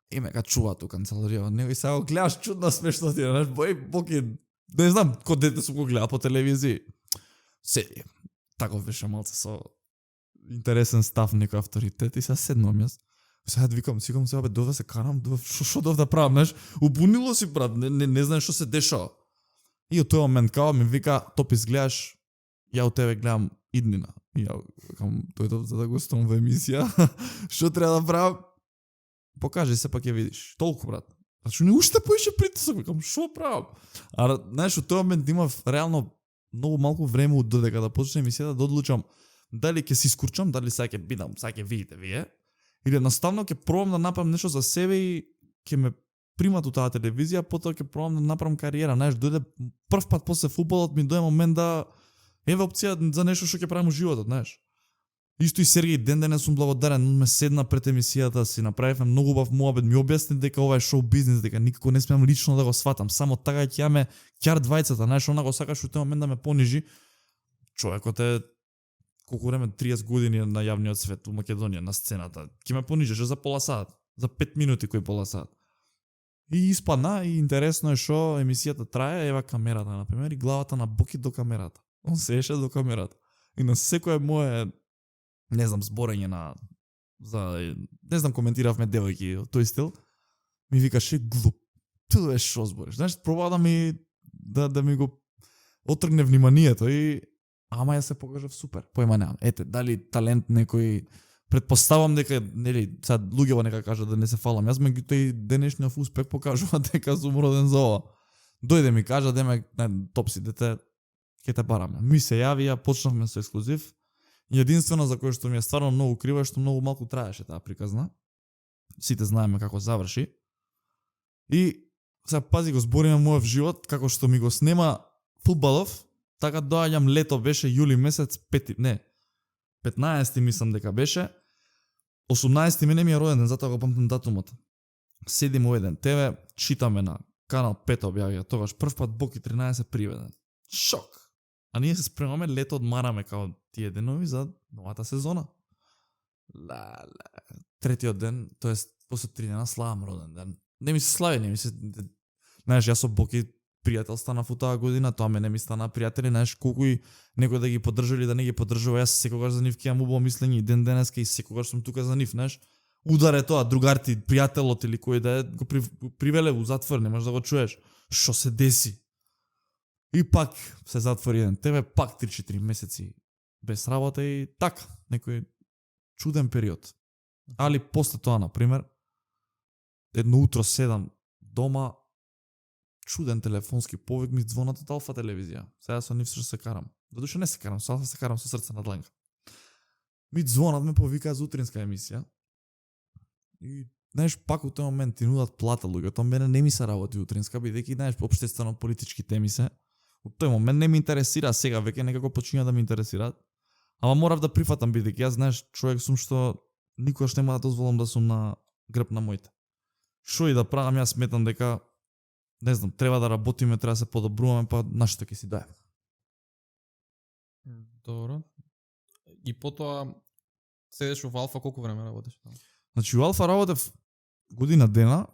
И ме ка чува ту канцеларија од него и сега го гледаш чудно смешно ти, знаеш, Боки, не знам кој дете сум го гледа по телевизија. Седи. Тако беше малце со интересен став, некој авторитет и сега седнувам јас. Сега викам, сега бе, дов да се карам, шо дов да правам, знаеш, убунило си брат, не знаеш што се дешава. И од тој момент као ми вика, топ изгледаш, ја од тебе гледам иднина. И ја викам, дојдов за да гостувам во емисија, што треба да правам? Покажи се па ќе видиш. Толку брат. Значи не уште поише притисок, викам, шо правам? А знаеш, од тој момент имав реално многу малку време додека да почне емисијата да одлучам дали ќе се искурчам, дали сега ќе бидам, сега ќе видите вие, или едноставно ќе пробам да направам нешто за себе и ќе ме примат у таа телевизија, потоа ќе пробам да направам кариера, знаеш, дојде прв пат после фудбалот ми дојде момент да еве опција за нешто што ќе правам во животот, знаеш. Исто и Сергеј, ден денес сум благодарен, он ме седна пред емисијата, си направивме многу убав муабет, ми објасни дека ова е шоу бизнес, дека никако не смеам лично да го сватам, само така ќе јаме ќар двајцата, знаеш, она го сакаш у тој момент да ме понижи. Човекот е колку време 30 години на јавниот свет у Македонија на сцената. Ќе ме понижеше за пола сат, за 5 минути кој пола сат. И испадна и интересно е што емисијата трае, ева камерата на пример и главата на Боки до камерата. Он се еше до камерата. И на секое мое не знам, зборење на не знам, коментиравме девојки од тој стил, ми викаше глуп. Тоа е што збориш. Знаеш, пробаа да ми го отргне вниманието и ама ја се покажав супер. Појма немам. Ете, дали талент некој, предпоставам дека нели сега луѓето нека кажат да не се фалам. Јас меѓу тој денешниот успех покажува дека сум роден за ова. Дојде ми кажа деме топси дете ќе те бараме. Ми се јавија, почнавме со ексклузив. Единствено за кое што ми е стварно многу криво е што многу малку траеше таа приказна. Сите знаеме како заврши. И сега пази го збориме мојот живот како што ми го снема фудбалов, така доаѓам лето беше јули месец 15 мислам дека беше. 18 ми не ми е роден ден, затоа го памтам датумот. Седим во еден ТВ, читаме на канал 5 објавија тогаш прв пат Боки 13 приведен. Шок. А ние се спремаме лето одмараме као тие денови за новата сезона. Третиот ден, тоест после 3 дена славам роден ден. Не ми се слави, не ми се... Знаеш, јас со Боки пријател станав у таа година, тоа мене ми стана пријатели, знаеш, колку и некој да ги поддржува или да не ги поддржува, јас секогаш за нив ќе имам убаво мислење и ден денеска и секогаш сум тука за нив, знаеш. Удар е тоа, другар ти, пријателот или кој да е, го привеле у затвор, не можеш да го чуеш. Што се деси? И пак се затвори еден ТВ, пак 3-4 месеци без работа и така, некој чуден период. Али после тоа, например, едно утро седам дома, чуден телефонски повик ми звонат од Алфа телевизија. Сега со нив што се карам. Додуше не се карам, со Алфа се карам со срце на дланка. Ми звонат, ме повикаа за утринска емисија. И знаеш, пак у тој момент ти нудат плата луѓето, мене не ми се работи утринска, бидејќи знаеш, општествено политички теми се. У тој момент не ми интересира, сега веќе некако почиња да ме интересираат. Ама морав да прифатам, бидејќи јас знаеш, човек сум што никогаш нема да дозволам да сум на грб на моите. Што и да правам, јас сметам дека не знам, треба да работиме, треба да се подобруваме, па нашто ќе си дае. Добро. И потоа седеш во Алфа, колку време работиш таму? Значи, у Алфа работев година дена.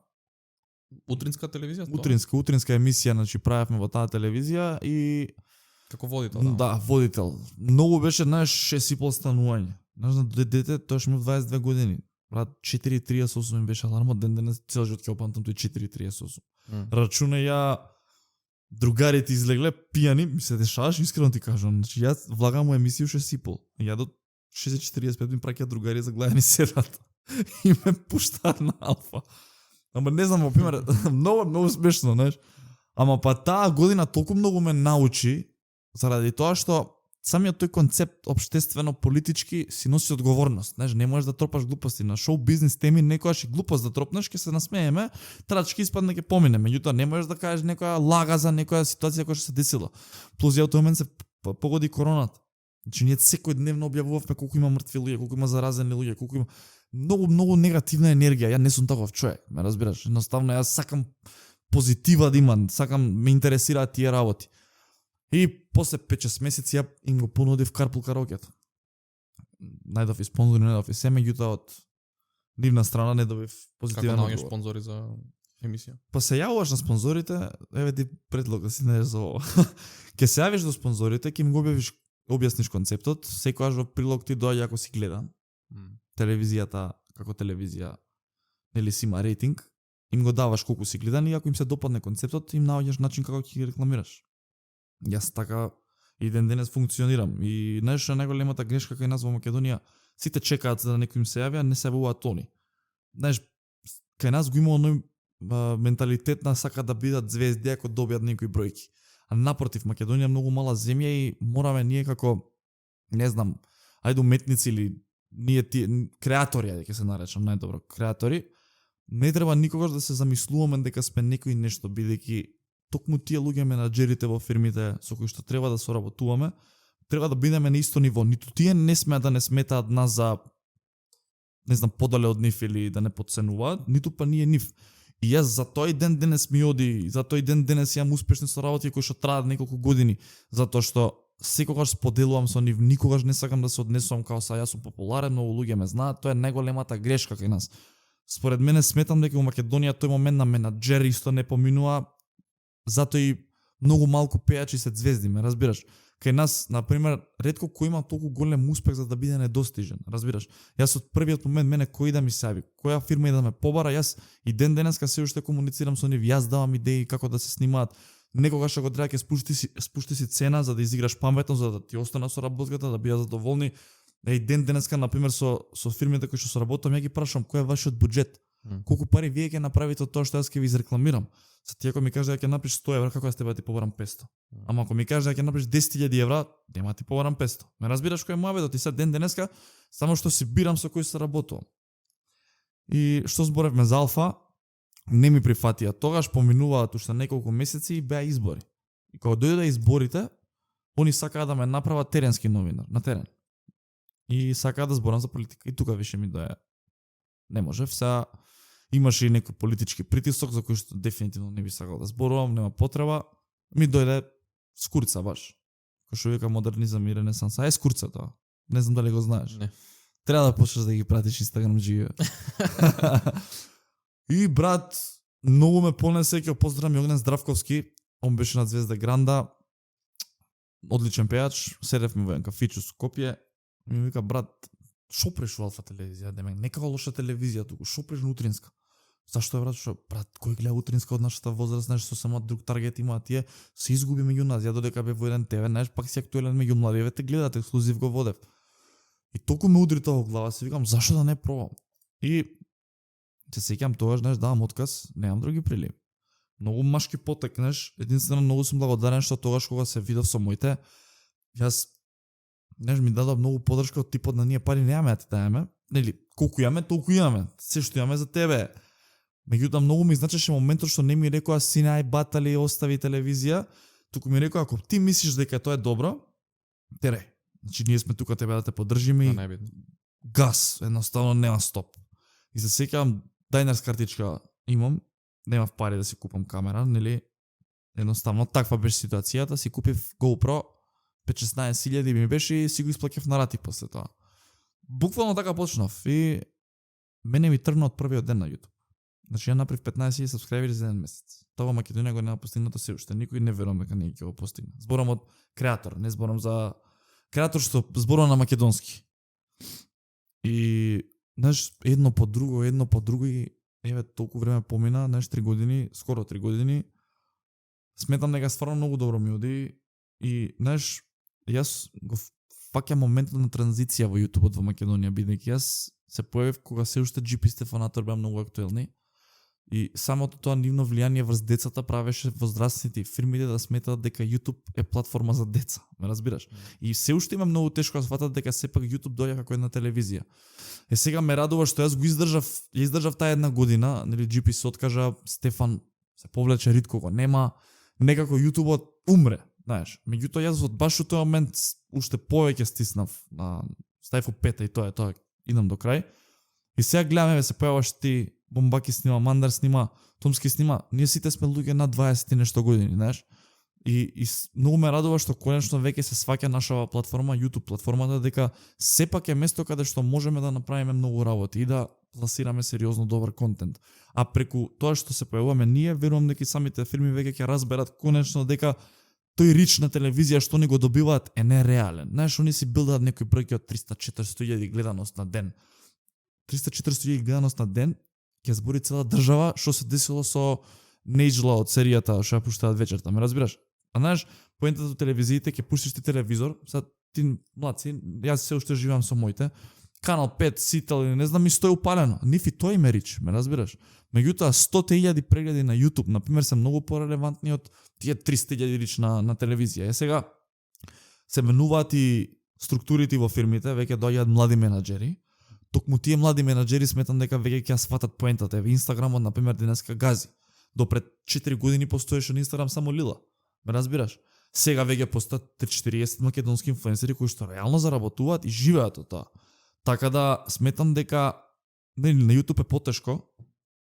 Утринска телевизија? Утринска емисија, значи правевме во таа телевизија и како водител? Да, водител. Многу беше, знаеш, 6,5 станување. Знаеш, дете, тоаш ми 22 години. Брат, 4,38 ми беше алармот, ден денес цел живот ќе опамтам тој 4,38. Рачунај ја, другарите излегле пијани, ми се дешаваш, искрено ти кажам. Значи, јас влагам у емисија 6,5. Ја до 6:45 ми праќаат другари за гледани седат. И ме пуштаат на Алфа. Ама не знам, например, многу смешно, знаеш. Ама па таа година толку многу ме научи заради тоа што самиот тој концепт општествено политички си носи одговорност, знаеш, не можеш да тропаш глупости на шоу бизнес теми, некојаш и глупост да тропнеш, ќе се насмееме, трачки испадне ќе помине, меѓутоа не можеш да кажеш некоја лага за некоја ситуација која што се десила. Плюс ја во тој момент се погоди короната. Значи ние секојдневно објавувавме колку има мртви луѓе, колку има заразени луѓе, колку има многу негативна енергија. Ја не сум таков човек, ме разбираш? Едноставно јас сакам позитива да имам, сакам ме интересираат тие работи. И после 5-6 месеци ја им го понудив карпул караокето. Најдов и спонзори, најдов и се, меѓутоа од нивна страна не добив позитивен одговор. Како наоѓаш спонзори за емисија? Па се јавуваш на спонзорите, еве ти предлог да си најдеш за ова. Ке се јавиш до спонзорите, ке им го објасниш концептот, секојаш во прилог ти доаѓа ако си гледан. Телевизијата, како телевизија, нели си има рейтинг, им го даваш колку си гледан и ако им се допадне концептот, им наоѓаш начин како ќе ги рекламираш. Јас така и ден денес функционирам. И знаеш што е најголемата грешка кај нас во Македонија? Сите чекаат за да некој им се јави, а не се јавуваат они. Знаеш, кај нас го има оној менталитет на сака да бидат звезди ако добијат некои бројки. А напротив, Македонија е многу мала земја и мораме ние како, не знам, ајде уметници или ние тие креатори, ајде ќе се наречам најдобро, креатори, не треба никогаш да се замислуваме дека сме некој нешто, бидејќи токму тие луѓе менаџерите во фирмите со кои што треба да соработуваме, треба да бидеме на исто ниво. Ниту тие не смеат да не сметаат нас за, не знам, подале од нив или да не потценуваат, ниту па ние нив. И јас за тој ден денес ми оди, за тој ден денес имам успешни соработи кои што траат неколку години, затоа што секогаш споделувам со нив, никогаш не сакам да се однесувам као са јас сум популарен, многу луѓе ме знаат, тоа е најголемата грешка кај нас. Според мене сметам дека во Македонија тој момент на менаџери исто не поминува, затоа и многу малку пејачи се звезди, ме разбираш. кај нас, на пример, ретко кој има толку голем успех за да биде недостижен, разбираш? Јас од првиот момент мене кој да ми се јави, која фирма и да ме побара, јас и ден денеска се уште комуницирам со нив, јас давам идеи како да се снимаат. Некогаш ако треба ќе спушти си цена за да изиграш паметно, за да ти остана со работката, да бидат задоволни. И ден денеска на пример со фирмите кои што се работам, ја ги прашам кој е вашиот буџет? Колку пари вие ќе направите од тоа што јас ќе ви изрекламирам? Се ти ако ми кажеш дека ќе направиш 100 евра, како јас тебе ти побарам 500? Ама ако ми кажеш дека ќе направиш 10.000 евра, нема ти побарам 500. Ме разбираш кој е мојавето? Ти се ден денеска само што си бирам со кој се работувам. И што зборевме за Алфа, не ми прифатија. Тогаш поминуваат уште неколку месеци и беа избори. И кога дојде изборите, они сакаа да ме направат теренски новинар, на терен. И сакаа да зборам за политика. И тука више ми доја. Не можев. Сега имаше и некој политички притисок за кој што дефинитивно не би сакал да зборувам, нема потреба. Ми дојде скурца баш. Кој што вика модернизам и ренесанса. Е скурца тоа. Не знам дали го знаеш. Не. Треба да почнеш да ги пратиш Инстаграм живо. И брат, многу ме понесе, ќе поздравам Јогнен Здравковски. Он беше на Звезда Гранда. Одличен пејач. Седевме во еден кафичу со Скопје. И ми вика, брат, шо преш во Алфа телевизија? Деме, некако лоша телевизија туку. Шо преш на утринска? Зашто е, брат? Шо? Брат, кој гледа утринска од нашата возраст, знаеш, со само друг таргет има, тие се изгуби меѓу нас. Ја додека бе во еден ТВ, знаеш, пак си актуелен меѓу младиве, те гледат, ексклузив го водев. И толку ме удри тоа во глава, се викам, зашто да не пробам? И се сеќам тогаш, знаеш, давам отказ, немам други прилими. Многу машки потек, знаеш, единствено многу сум благодарен што тогаш кога се видов со моите, јас, знаеш, ми дадоа многу подршка од типот на ние пари немаме да ти даеме, нели, колку имаме, толку имаме, се што имаме за тебе. Меѓутоа многу ми значеше моментот што не ми рекоа сине ај батали остави телевизија, туку ми рекоа ако ти мислиш дека тоа е добро, тере. Значи ние сме тука тебе да те поддржиме и газ, едноставно нема стоп. И се сеќавам Diners картичка имам, немав пари да си купам камера, нели? Едноставно таква беше ситуацијата, си купив GoPro 5-16.000 ми беше и си го исплаќав на рати после тоа. Буквално така почнав и мене ми тргна од првиот ден на YouTube. Значи ја направив 15.000 сабскрајбери за еден месец. Тоа во Македонија го нема постигнато се уште, никој не верувам дека не ќе го постигне. Зборам од креатор, не зборам за креатор што зборува на македонски. И знаеш, едно по друго и еве толку време помина, знаеш, 3 години, скоро 3 години. Сметам дека стварно многу добро ми оди и знаеш, јас го фаќам моментот на транзиција во YouTube во Македонија, бидејќи јас се појавив кога се уште GP Стефанатор беа многу актуелни. И самото тоа нивно влијание врз децата правеше возрастните фирмите да сметат дека YouTube е платформа за деца, ме разбираш? И се уште има многу тешко да сватат дека сепак YouTube доаѓа како една телевизија. Е сега ме радува што јас го издржав таа една година, нели GP се откажа, Стефан се повлече, Ритко го нема, некако YouTube умре, знаеш. Меѓутоа јас од баш од тој момент уште повеќе стиснав на ставив пета и тоа е, идам до крај. И сега гледаме се појаваш ти, Бомбаки снима, Мандар снима, Томски снима. Ние сите сме луѓе над 20 и нешто години, знаеш. И многу ме радува што конечно веќе се сваќа нашава платформа, YouTube платформата, дека сепак е место каде што можеме да направиме многу работи и да пласираме сериозно добар контент. А преку тоа што се појавуваме ние, верувам дека самите фирми веќе ќе разберат конечно дека тој рич на телевизија што ни го добиваат е нереален. Знаеш, они си билдаат некои бројки од 300-400.000 гледаност на ден. 300-400.000 гледаност на ден ќе збори цела држава што се десило со Нејджла од серијата што ја пуштаат вечерта, ме разбираш? А знаеш, поентата од телевизиите ќе пуштиш ти телевизор, сад ти младци, јас се уште живеам со моите, Канал 5, Сител или не знам, ми стои упалено. Ниф и тој ме рич, ме разбираш? Меѓутоа 100.000 прегледи на YouTube, например, се многу порелевантни од тие 300.000 рич на телевизија. Е сега се менуваат и структурите во фирмите, веќе доаѓаат млади менаџери. Токму тие млади менаџери сметам дека веќе ќе сватат поентата. Инстаграмот, например, денеска гази. До пред 4 години постоеше на Инстаграм само Лила. Ме разбираш? Сега веќе постојат 40 македонски инфлуенсери кои што реално заработуваат и живеат од тоа. Така да сметам дека на YouTube е потешко.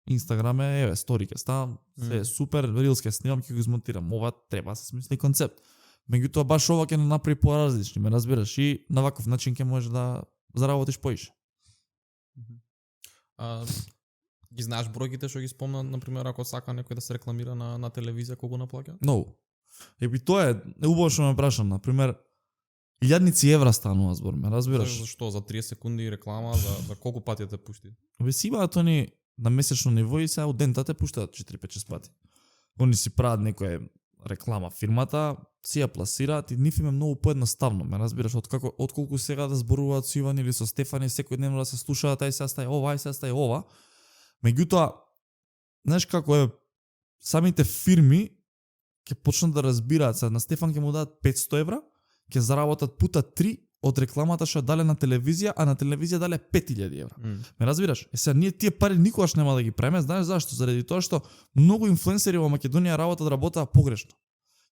Инстаграм е стори ќе ставам, се е супер, рилс ќе снимам, ќе го измонтирам. Ова треба да се смисли концепт. Меѓутоа баш ова ќе не направи поразлични, ме разбираш, и на ваков начин ќе можеш да заработиш поише. Ги знаеш бројките што ги спомна, например, ако сака некој да се рекламира на телевизија, колку наплаќа? Многу. Епи тоа е убаво што ме прашам, на пример, илјадници евра станува збор, ме разбираш? За што? За 30 секунди реклама, за колку пати те пушти? Бе си имаат они на месечно ниво и сега од дента те пуштаат 4-5-6 пати. Они си прават некоја реклама фирмата, си ја пласираат и нив им е многу поедноставно, ме разбираш, отколку сега да зборуваат со Иван или со Стефани секојдневно да се слушаат, ај сега стај ова, ај сега стај ова. Меѓутоа, знаеш како е, самите фирми ќе почнат да разбираат, сега на Стефан ќе му дадат 500 евра, ќе заработат пута 3 од рекламата што дале на телевизија, а на телевизија дале 5000 евра. Ме разбираш? Сега ние тие пари никогаш нема да ги правиме, знаеш зашто? Заради тоа што многу инфлуенсери во Македонија работат погрешно.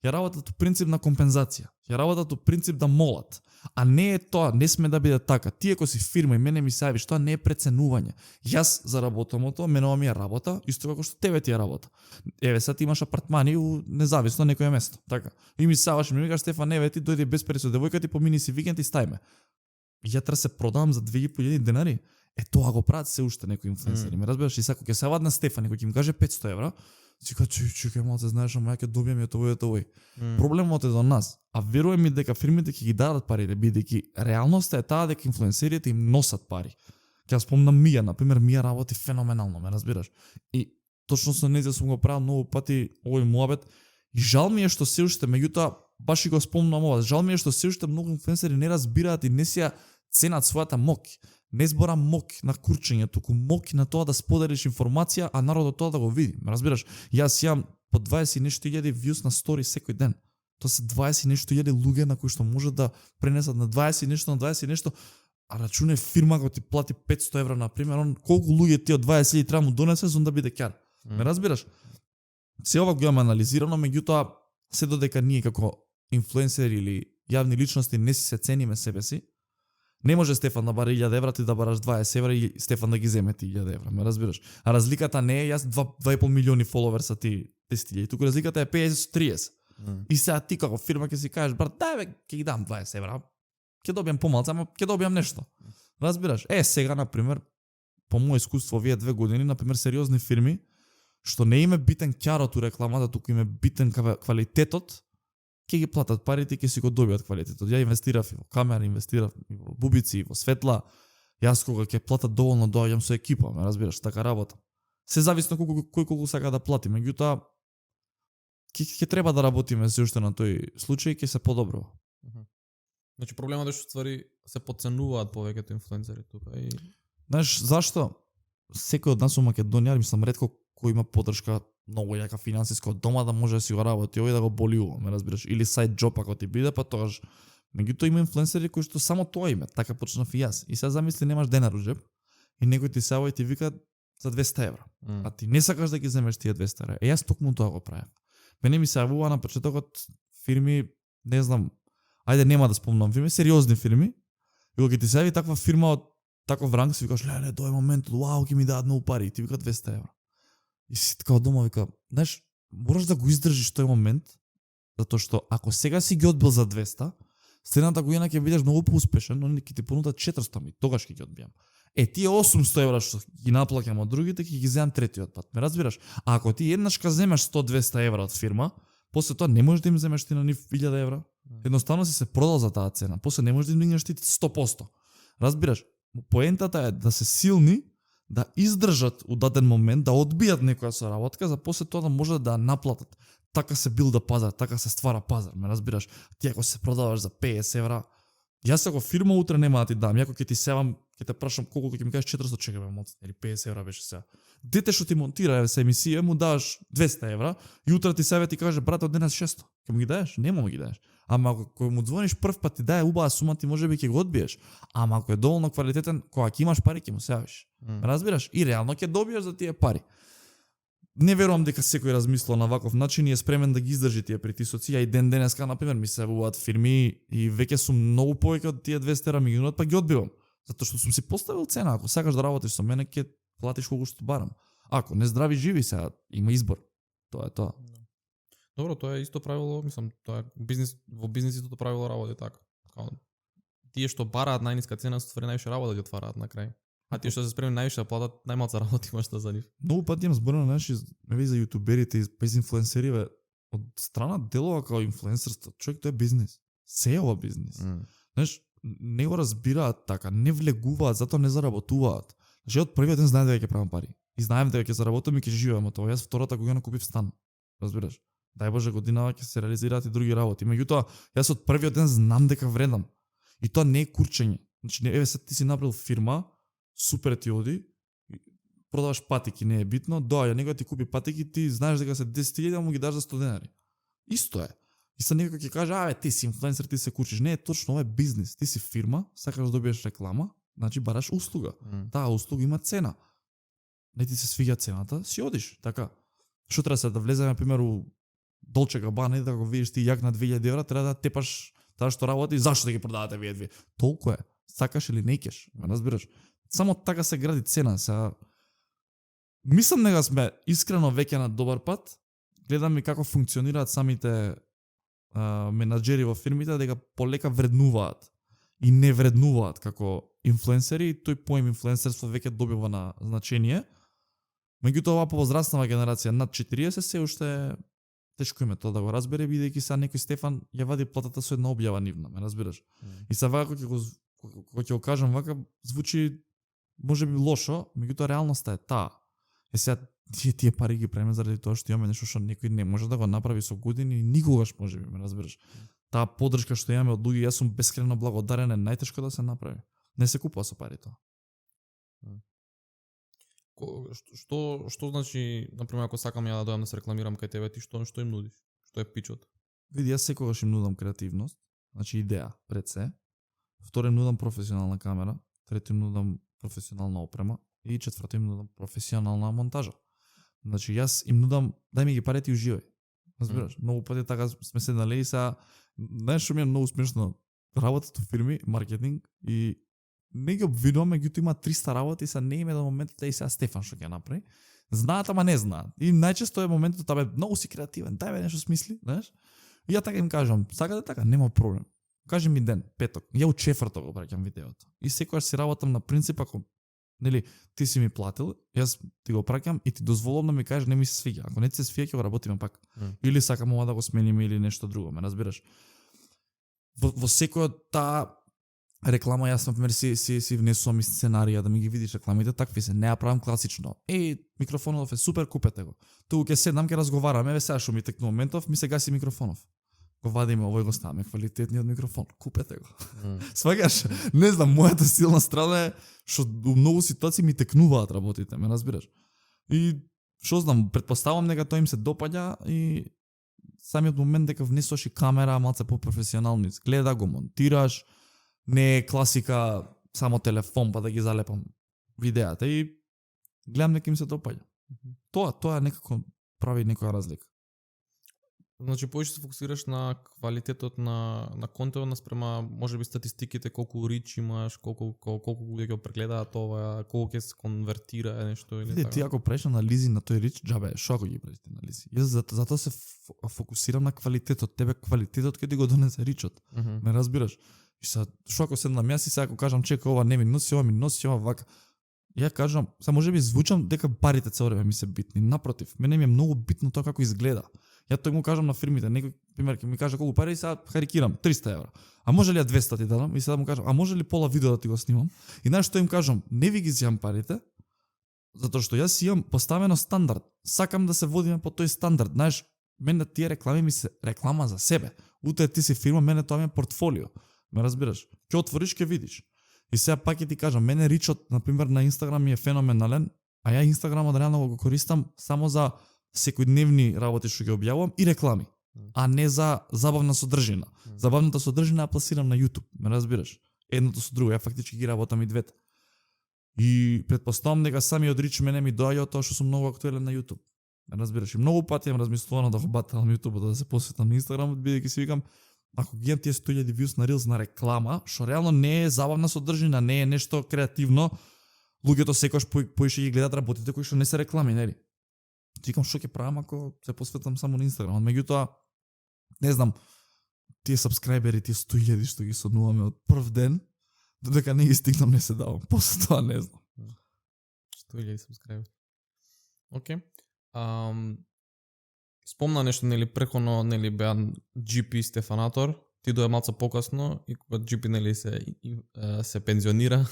Ја работат по принцип на компензација. Ја работат по принцип да молат. А не е тоа, не сме да биде така. Ти ако си фирма и мене ми се јавиш, тоа не е преценување. Јас заработам од тоа, мене ми е работа, исто како што тебе ти е работа. Еве сега ти имаш апартмани у независно некое место, така. И ми саваш, ми викаш Стефан, еве ти дојди без пари со девојка ти помини си викенд и стајме. Ја треба се продавам за 2500 денари. Е тоа го прават се уште некои инфлуенсери. Ме разбираш, и сега кога ќе се вадна Стефан и кога ќе им каже 500 евра, си кажа, чекај малце, знаеш, ама ја ќе добијам ја тоа. Проблемот е до нас. А верувам ми дека фирмите ќе ги дадат парите, бидејќи реалноста е таа дека инфлуенсерите им носат пари. Ќе спомнам Мија, на пример, Мија работи феноменално, ме разбираш. И точно со неја сум го правил многу пати овој муабет. И жал ми е што се уште, меѓутоа баш и го спомнам ова, жал ми е што се уште многу инфлуенсери не разбираат и не си ја ценат својата мок. Не збора мок на курчење, туку мок на тоа да споделиш информација, а народот тоа да го види. Разбираш? Јас имам по 20 и нешто илјади views на стори секој ден. Тоа се 20 и нешто илјади луѓе на кои што може да пренесат на 20 и нешто, а рачуне фирма кога ти плати 500 евра на пример, он колку луѓе ти од 20 треба му донесе за да биде ќар. Ме разбираш? Се ова го имам анализирано, меѓутоа се додека ние како инфлуенсери или јавни личности не си се цениме себе си, не може Стефан да бара 1000 евра, ти да бараш 20 евра и Стефан да ги земе ти 1000 евра, ме разбираш? А разликата не е, јас 2,5 милиони фоловерса ти 10.000, туку разликата е 50-30. И сега ти како фирма ќе си кажеш, брат, дај бе, ќе ги дам 20 евра, ќе добијам помалку, ама ќе добијам нешто. Разбираш? Сега, например, по моје искуство овие 2 години, например, сериозни фирми, што не им е битен ќарот у рекламата, туку им е битен квалитетот, ќе ги платат парите и ќе си го добијат квалитетот. Ја инвестирав и во камера, инвестирав и во бубици, и во светла. Јас кога ќе платат доволно, доаѓам со екипа, ме разбираш, така работа. Се зависно колку сака да плати, меѓутоа ќе треба да работиме се уште на тој случај, ќе се подобрува. Значи проблемот е што ствари се потценуваат повеќето инфлуенсери тука и знаеш зашто? Секој од нас во Македонија, мислам ретко кој има поддршка многу јака финансиска од дома да може да си го работи овој да го боли ова, ме разбираш, или сайт џоп ако ти биде, па тогаш меѓутоа има инфлуенсери кои што само тоа име, така почнав и јас. И сега замисли немаш денар у џеп и некој ти се и ти вика за 200 евра. А ти не сакаш да ги земеш тие 200 евра. Јас токму тоа го правев. Мене ми се јавува на почетокот фирми, не знам, ајде нема да спомнам фирми, сериозни фирми. И кога ти се јави таква фирма од таков ранг, си викаш, леле, тоа е моментот, вау, ќе ми дадат многу пари, и ти вика 200 евра. И си така од дома вика, знаеш, мораш да го издржиш тој момент, затоа што ако сега си ги одбил за 200, следната година ќе бидеш многу поуспешен, но ќе ти понудат 400, ми тогаш ќе ги одбијам. Тие 800 евра што ги наплаќам од другите, ќе ги земам третиот пат. Ме разбираш? А ако ти еднаш ка земеш 100-200 евра од фирма, после тоа не можеш да им земеш ти на нив 1000 евра. Едноставно си се продал за таа цена. После не можеш да им дигнеш ти 100%. Разбираш? Поентата е да се силни, да издржат у даден момент, да одбијат некоја соработка, за после тоа да може да наплатат. Така се билда пазар, така се ствара пазар, ме разбираш? Ти ако се продаваш за 50 евра, јас ако фирма утре нема да ти дам, ако ќе ти севам, ќе те прашам колку, ќе ми кажеш 400, чекаме моци, или 50 евра беше сега. Дете што ти монтира се емисија, му даваш 200 евра и утре ти себе ти каже, брате, од денес 600. Ќе му ги даеш? Нема му ги даеш. Ама ако му звониш прв пат ти дае убава сума, ти можеби ќе го одбиеш. Ама ако е доволно квалитетен, кога ќе имаш пари, ќе му се јавиш. Разбираш? И реално ќе добиеш за тие пари. Не верувам дека секој размислува на ваков начин и е спремен да ги издржи тие притисоци. Ја и денеска, например, ми се јавуваат фирми и веќе сум многу повеќе од тие 200 евра ми ги нудат, па ги одбивам. Затоа што сум си поставил цена. Ако сакаш да работиш со мене, ќе платиш колку што барам. Ако не здрави живи сега, има избор. Тоа е тоа. Добро, тоа е исто правило, мислам, тоа е бизнис, во бизнисите тоа правило работи така. Тие што бараат најниска цена, ствари највише работа ги отвараат на крај. А тие што се спремни највише да платат, најмалку работа имаш за нив. Многу пати имам зборено, знаеш, ме за јутуберите и без инфлуенсери, од страна делува како инфлуенсерство, човек тоа е бизнис. Се е ова бизнис. Знаеш, не го разбираат така, не влегуваат, затоа не заработуваат. Значи од првиот ден знаем дека ќе правам пари. И знаем дека ќе заработам и ќе живеам од тоа. Јас втората година купив стан. Разбираш? Дај Боже годинава ќе се реализираат и други работи. Меѓутоа, јас од првиот ден знам дека вредам. И тоа не е курчење. Значи, еве се ти си направил фирма, супер ти оди, продаваш патики, не е битно, доаѓа некој ти купи патики, ти знаеш дека се 10.000, му ги даш за 100 денари. Исто е. И са некој ќе каже, аве, ти си инфлуенсер, ти се кучиш. Не е точно, ова е бизнис. Ти си фирма, сакаш да добиеш реклама, значи бараш услуга. Таа услуга има цена. Не ти се свиѓа цената, си одиш, така. Што треба се да влеземе, на пример, у Dolce Gabbana и да го видиш ти јак на 2000 евра, треба да тепаш таа што работи, зашто да ги продавате вие две? Толку е. Сакаш или не кеш, ме разбираш? Само така се гради цена. Сега мислам дека сме искрено веќе на добар пат. Гледам и како функционираат самите менаџери во фирмите, дека полека вреднуваат и не вреднуваат како инфлуенсери, и тој поим инфлуенсерство веќе добива на значение. Меѓутоа, ова повозрастнава генерација над 40 се уште тешко име тоа да го разбере, бидејќи са некој Стефан ја вади платата со една објава нивна, ме разбираш? И са вака кога ќе го кажам вака, звучи можеби лошо, меѓутоа реалноста е таа. Е сега тие пари ги преме заради тоа што имаме нешто што некој не може да го направи со години и никогаш можеби, ме разбираш? Таа поддршка што имаме од луѓе, јас сум бескрено благодарен, е најтешко да се направи. Не се купува со пари тоа. Што значи, например, ако сакам ја да дојам да се рекламирам кај тебе, ти што им нудиш? Што е пичот? Види, јас секогаш им нудам креативност, значи идеја пред се. Второ им нудам професионална камера, трето им нудам професионална опрема и четврто им нудам професионална монтажа. Значи јас им нудам, дај ми ги парите и уживај. Разбираш? Многу пати така сме седнале и са, знаеш што ми е многу смешно, работата во фирми, маркетинг, и не ги обвинувам, меѓутоа има 300 работи и са не име до моментот да и сега Стефан што ќе направи. Знаат, ама не знаат. И најчесто е моментот табе многу си креативен, дај бе нешто смисли, знаеш? И ја така им кажам, сакате така, нема проблем. Кажи ми ден, петок. Ја у четврток го праќам видеото. И секогаш си работам на принцип, ако нели ти си ми платил, јас ти го праќам и ти дозволувам да ми кажеш не ми се свиѓа. Ако не ти се свиѓа, ќе го работиме пак. Или сакам ова да го смениме или нешто друго, ме разбираш? Во секоја таа реклама јас на пример си внесувам и сценарија да ми ги видиш рекламите, такви се, не ја правам класично. Микрофонов е супер, купете го. Туку ќе седнам, ќе разговараме, еве сега што ми текну моментов, ми се гаси микрофонов. Го вадиме овој, го ставаме квалитетниот микрофон, купете го. Сваѓаш? Не знам, мојата силна страна е што у многу ситуации ми текнуваат работите, ме разбираш? И што знам, претпоставам дека тоа им се допаѓа и самиот момент дека внесуваш и камера, малце по-професионално изгледа, го монтираш, не е класика само телефон па да ги залепам видеата и гледам дека им се допаѓа. Тоа некако прави некоја разлика. Значи повеќе се фокусираш на квалитетот на контентот наспрема можеби статистиките, колку рич имаш, колку луѓе ќе прегледаат ова, колку ќе се конвертира нешто или така. Ти ако правиш анализи на тој рич, џабе, што ако ги правиш анализи? Јас затоа се фокусирам на квалитетот, тебе квалитетот ќе ти го донесе ричот. Ме разбираш? И са, што ако седнам јас и сега ако кажам чека ова не ми носи, ова вака. Ја кажам, са можеби звучам дека парите цело време ми се битни. Напротив, мене ми е многу битно тоа како изгледа. Ја тој му кажам на фирмите, некој пример ќе ми каже колку пари и сега карикирам 300 евра. А може ли ја 200 ти дадам и сега му кажам, а може ли пола видео да ти го снимам? И знаеш што им кажам, не ви ги зијам парите, затоа што јас имам поставено стандард. Сакам да се водиме по тој стандард. Знаеш, мене тие реклами ми се реклама за себе. Утре ти си фирма, мене тоа ми е портфолио. Ме разбираш? Ќе отвориш, ќе видиш. И сега пак ќе ти кажам, мене ричот, например, на Инстаграм ми е феноменален, а ја Инстаграмот реално го користам само за секојдневни работи што ги објавувам и реклами, а не за забавна содржина. Забавната содржина ја пласирам на YouTube, ме разбираш? Едното со друго, ја фактички ги работам и двете. И претпоставам дека самиот рич мене ми доаѓа од тоа што сум многу актуелен на YouTube. Ме разбираш? И многу пати имам размислувано да го баталам YouTube, да се посветам на Инстаграм, бидејќи си викам, ако ги имам тие 100.000 views на Reels на реклама, што реално не е забавна содржина, не е нешто креативно, луѓето секогаш поише ги гледат работите кои што не се реклами, нели? Викам што ќе правам ако се посветам само на Инстаграм. Меѓутоа, не знам, тие сабскрајбери, тие 100.000 што ги сонуваме од прв ден, додека не ги стигнам, не се давам. После тоа не знам. 100.000 сабскрајбери. Океј. Спомна нешто, нели, преконо, нели, беа GP Стефанатор, ти дое малце покасно и кога GP, нели, се пензионира,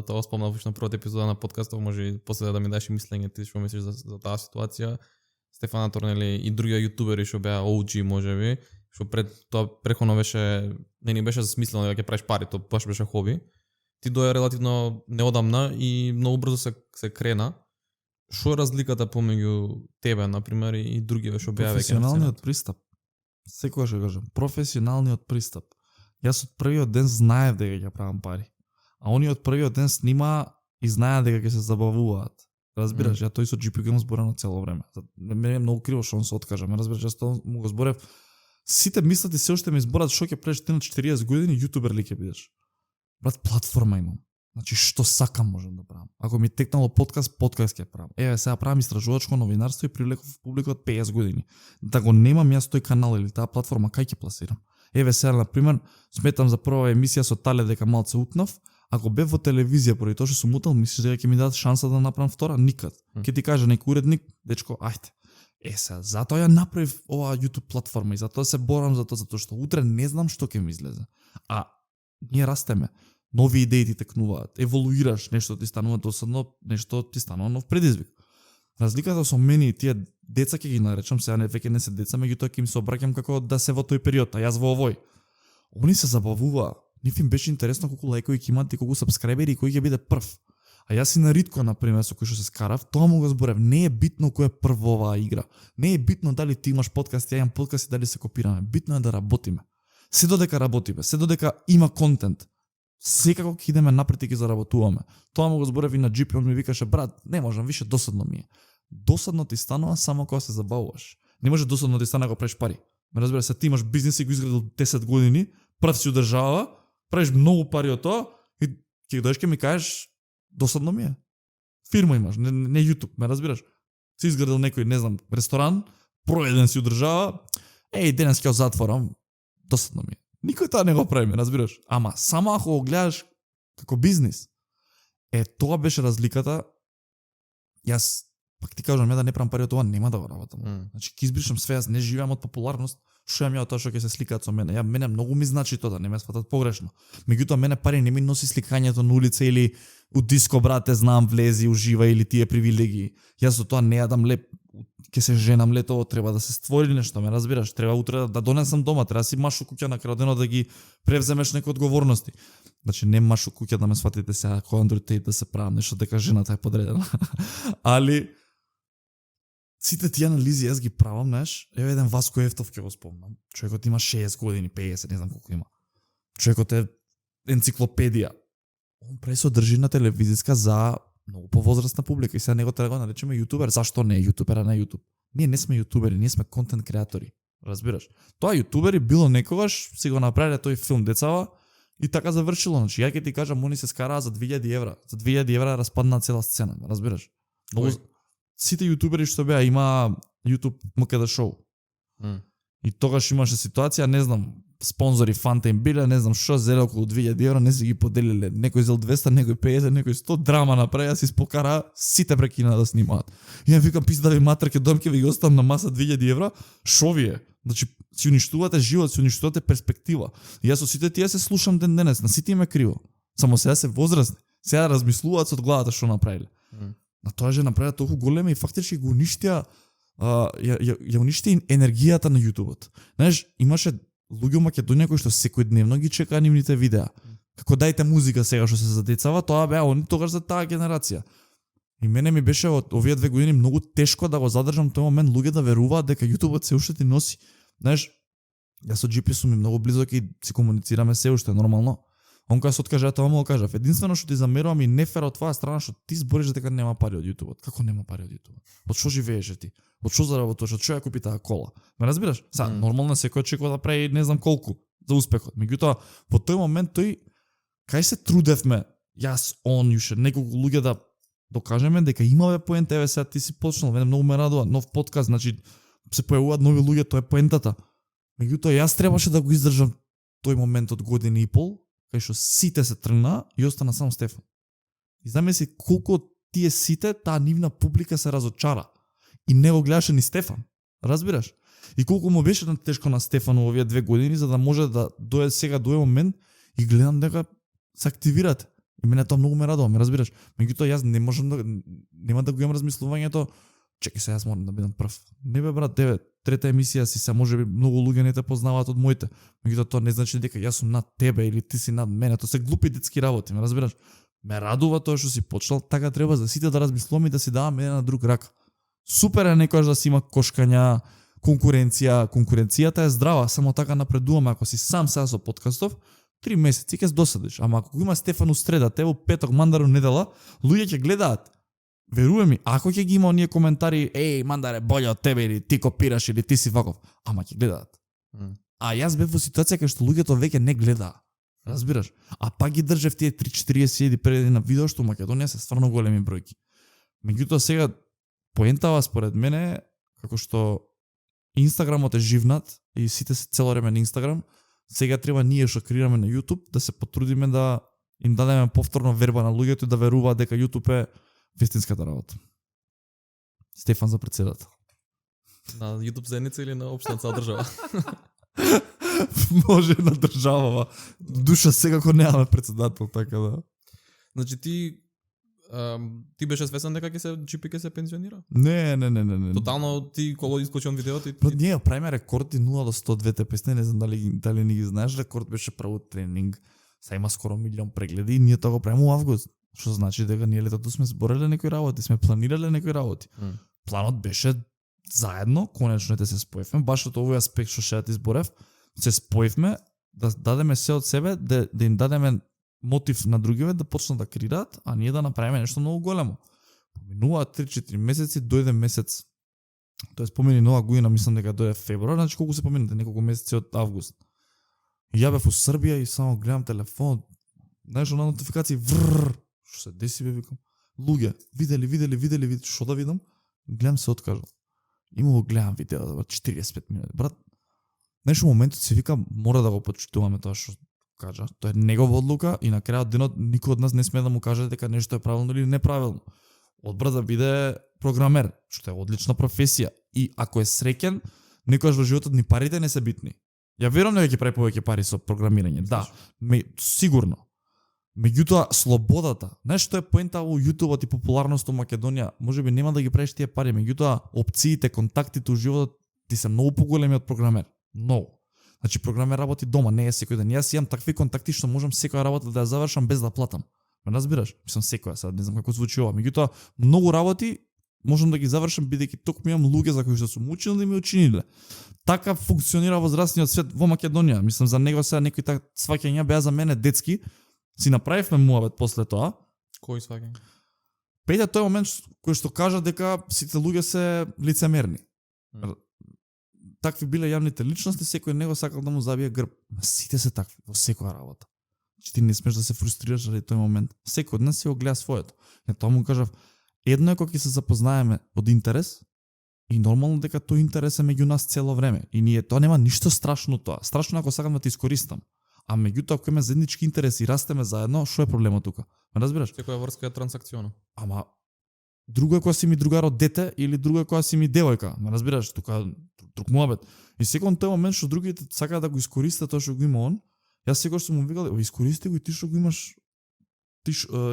тоа спомнав уште на првата епизода на подкастот, може и после да ми даш мислење ти што мислиш за таа ситуација. Стефанатор, нели, и други јутубери што беа OG, можеби, што пред тоа преконо беше, не ни беше засмислено да ќе правиш пари, тоа баш беше хоби. Ти дое релативно неодамна и многу брзо се крена. Што е разликата помеѓу тебе, например, и другиве што беа веќе? Професионалниот пристап. Секогаш ќе кажам, професионалниот пристап. Јас од првиот ден знаев дека ќе правам пари. А они од првиот ден снима и знаеа дека ќе се забавуваат. Разбираш, ја тој со GP го зборено цело време. Мене е многу криво што он се откажа. Ме разбираш, јас тоа му го зборев. Сите мислат и се уште ми зборат што ќе правиш ти на 40 години, јутубер ли ќе бидеш? Брат, платформа имам. Значи што сакам можам да правам. Ако ми текнало подкаст ќе правам. Еве сега правам истражувачко новинарство и привлеков публика од 50 години. Да го немам јас тој канал или таа платформа, кај ќе пласирам? Еве сега на пример, сметам за прва емисија со Тале дека малце утнав. Ако бев во телевизија поради тоа што сум утал, мислиш дека ќе ми дадат шанса да направам втора? Никад. Ќе ти каже некој уредник, дечко, ајде. Сега, затоа ја направив оваа YouTube платформа и затоа се борам за тоа, затоа што утре не знам што ќе ми излезе. А ние растеме. Нови идеи ти текнуваат, еволуираш, нешто ти станува досадно, нешто ти станува нов предизвик. Разликата со мене и тие деца ќе ги наречам, сега веќе не се деца, меѓутоа ќе им се обраќам како да се во тој период, а јас во овој. Они се забавуваа. Нив им беше интересно колку лајкови ќе имат и колку сабскрајбери и кој ќе биде прв. А јас и на Ритко, например, со кој што се скарав, тоа му го зборев. Не е битно кој е прв во оваа игра. Не е битно дали ти имаш подкаст, ја имам подкаст и дали се копираме. Битно е да работиме. Се додека работиме, се додека има контент, секако ќе идеме напред и ќе заработуваме. Тоа му го зборев и на GP, он ми викаше, брат, не можам, више досадно ми е. Досадно ти станува само кога се забавуваш. Не може досадно ти стане кога правиш пари. Ме разбира се, ти имаш бизнис и го изградил 10 години, прв си одржава, правиш многу пари од тоа и ќе дојдеш ќе ми кажеш досадно ми е. Фирма имаш, не YouTube, ме разбираш? Си изградил некој, не знам, ресторан, проеден си одржава, денес ќе го затворам, досадно ми е. Никој тоа не го прави, разбираш? Ама само ако го гледаш како бизнис, тоа беше разликата. Јас пак ти кажам, да не правам пари од тоа, нема да го работам. Значи ќе избришам све, јас не живеам од популарност. Што ја тоа што ќе се сликаат со мене? Мене многу ми значи тоа, да не ме сфатат погрешно. Меѓутоа мене пари не ми носи сликањето на улица или у диско, брате, знам, влези, ужива или тие привилегии. Јас со тоа не јадам леп, ќе се женам летово, треба да се створи нешто, ме разбираш? Треба утре да донесам дома, треба да си машу куќа на крај денот да ги превземеш некои одговорности. Значи не машу куќа да ме сватите сега кој Андрю Тейт да се правам нешто дека жената е подредена. Али сите тие анализи јас ги правам, знаеш, еве еден Васко Ефтов ќе го спомнам. Човекот има 60 години, 50, не знам колку има. Човекот е енциклопедија. Он прави содржина телевизиска за многу повозрастна публика и сега него треба да го наречеме јутубер. Зашто не е јутубер, а не јутуб? Ние не сме јутубери, ние сме контент креатори. Разбираш? Тоа јутубери било некогаш, си го направиле тој филм децава и така завршило. Значи, ја ќе ти кажам, они се скараа за 2000 евра. За 2000 евра распадна цела сцена, разбираш? Сите јутубери што беа, има YouTube МКД шоу. И тогаш имаше ситуација, не знам, спонзори Фанта им биле, не знам што, зеле околу 2000 евра, не си ги поделиле. Некој зел 200, некој 50, некој 100, драма направи, јас испокара, сите прекина да снимаат. И ја викам, пиздави матер, ке дом, ке ви ги оставам на маса 2000 евра, шо ви е? Значи, си уништувате живот, си уништувате перспектива. И јас со сите тие се слушам ден денес, на сите им е криво. Само сега се возрастни, сега размислуваат со од главата што направиле. На тоа же направија толку голема и фактички го уништија, ја уништи енергијата на јутубот. Знаеш, имаше луѓе во Македонија кои што секојдневно ги чекаа нивните видеа. Како дајте музика сега што се задецава, тоа беа они тогаш за таа генерација. И мене ми беше од овие 2 години многу тешко да го задржам тој момент луѓе да веруваат дека јутубот се уште ти носи. Знаеш, јас со GP сум многу близок и си комуницираме се уште нормално. Он кога се откаже, тоа му го кажав. Единствено што ти замерувам и нефер од твоја страна што ти збориш дека нема пари од јутубот. Како нема пари од јутубот? Од што живееш ти? Од што заработуваш? Од што ја купи таа кола? Ме разбираш? Са, нормално секој очекува да прави не знам колку за успехот. Меѓутоа, во тој момент тој кај се трудевме, јас, он, јуше неколку луѓе да докажеме дека имаме поента, еве сега ти си почнал, мене многу ме радува, нов подкаст, значи се појавуваат нови луѓе, тоа е поентата. Меѓутоа, јас требаше да го издржам тој момент од година и пол, кај што сите се тргна и остана само Стефан. И замисли колку тие сите, таа нивна публика се разочара. И не го гледаше ни Стефан. Разбираш? И колку му беше тешко на Стефано овие 2 години за да може да сега дојде момент и гледам дека се активирате. И мене тоа многу ме радува, ме разбираш? Меѓутоа јас не можам да нема да го имам размислувањето, чекај се јас морам да бидам прв. Не бе брат, трета емисија си се можеби многу луѓе не те познаваат од моите. Меѓутоа тоа не значи дека јас сум над тебе или ти си над мене, тоа се глупи детски работи, ме разбираш? Ме радува тоа што си почнал, така треба за сите да размислуваме и да си даваме еден на друг рак. Супер е некојаш да си има кошкања, конкуренцијата е здрава, само така напредуваме. Ако си сам сега со подкастов, 3 месеци ќе се досадиш. Ама ако го има Стефано среда, тебе петок, мандару, недела, луѓе ќе гледаат. Веруе ми, ако ќе ги има оние коментари, еј, мандаре, боле од тебе или ти копираш или ти си ваков, ама ќе гледаат. А јас бев во ситуација кај што луѓето веќе не гледаа. Разбираш? А пак ги држев тие 3-40 преди на видео што Македонија се стварно големи бројки. Меѓутоа сега поентава според мене како што Инстаграмот е живнат и сите се цело време на Инстаграм, сега треба ние што креираме на YouTube да се потрудиме да им дадеме повторно верба на луѓето и да веруваат дека YouTube е вистинската работа. Стефан за председател. На YouTube заедница или на општината држава? Може на држава. Душа секако немаме председател, така да. Значи ти беше свесен дека Чипи ќе се пензионира? Не. Тотално ти кога искочи он видеото Брат, ние правиме рекорди 0 до 102 песни, не знам дали не ги знаеш, рекорд беше право тренинг. Са има скоро 1 милион прегледи и ние тоа го правиме во август. Што значи дека ние летото сме збореле некои работи, сме планирале некои работи. Планот беше заедно, конечно се споевме, баш од овој аспект што ќе ти зборев, се споевме да дадеме се од себе, да им дадеме мотив на другиве да почнат да креираат, а ние да направиме нешто многу големо. Поминува 3-4 месеци, дојде месец. Тоест помини нова година, мислам дека дојде февруар, значи колку се поминате, неколку месеци од август. И ја бев во Србија и само гледам телефон, знаеш, на нотификации, што се деси бе, викам. Луѓе, видели, што да видам? Гледам се откажал. Имало гледам видео, 45 минути. Брат, знаеш, моментот си викам, мора да го почитуваме тоа што кажа. Тоа е негова одлука и на крајот денот никој од нас не сме да му каже дека нешто е правилно или неправилно. Одбра да биде програмер, што е одлична професија. И ако е среќен, некојаш во животот ни парите не се битни. Ја верувам дека ќе прави повеќе пари со програмирање. Да, сигурно. Меѓутоа слободата, знаеш што е поента во YouTube и популарност во Македонија, можеби нема да ги правиш тие пари, меѓутоа опциите, контактите во животот ти се многу поголеми од програмер. Многу. Значи програмер работи дома, не е секој ден. Јас имам такви контакти што можам секоја работа да ја завршам без да платам. Ме разбираш? Мислам секоја, сега не знам како звучи ова. Меѓутоа многу работи можам да ги завршам бидејќи токму имам луѓе за кои што сум учил да ми учиниле. Така функционира во здравствениот свет во Македонија. Мислам за него сега некои така сваќања беа за мене детски. Си направивме муабет после тоа. Кој сваќање? Пејде тој момент кој што кажа дека сите луѓе се лицемерни. Такви биле јавните личности, секој него сакал да му забие грб. Сите се такви во секоја работа. Че ти не смеш да се фрустрираш заради тој момент. Секој од нас си го гледа своето. Не тоа му кажав, едно е кога ќе се запознаеме од интерес и нормално дека тој интерес е меѓу нас цело време. И ние тоа нема ништо страшно тоа. Страшно ако сакам да те искористам. А меѓутоа ако имаме заеднички интереси и растеме заедно, што е проблемот тука? Ме разбираш? Секоја врска е трансакциона. Ама друго е кога си ми другар од дете или друго е кога си ми девојка. Ме разбираш? Тука друг муабет. И секој тој момент што другите сакаат да го искористат тоа што го има он, јас секогаш сум му викал, искористи го и ти што го имаш,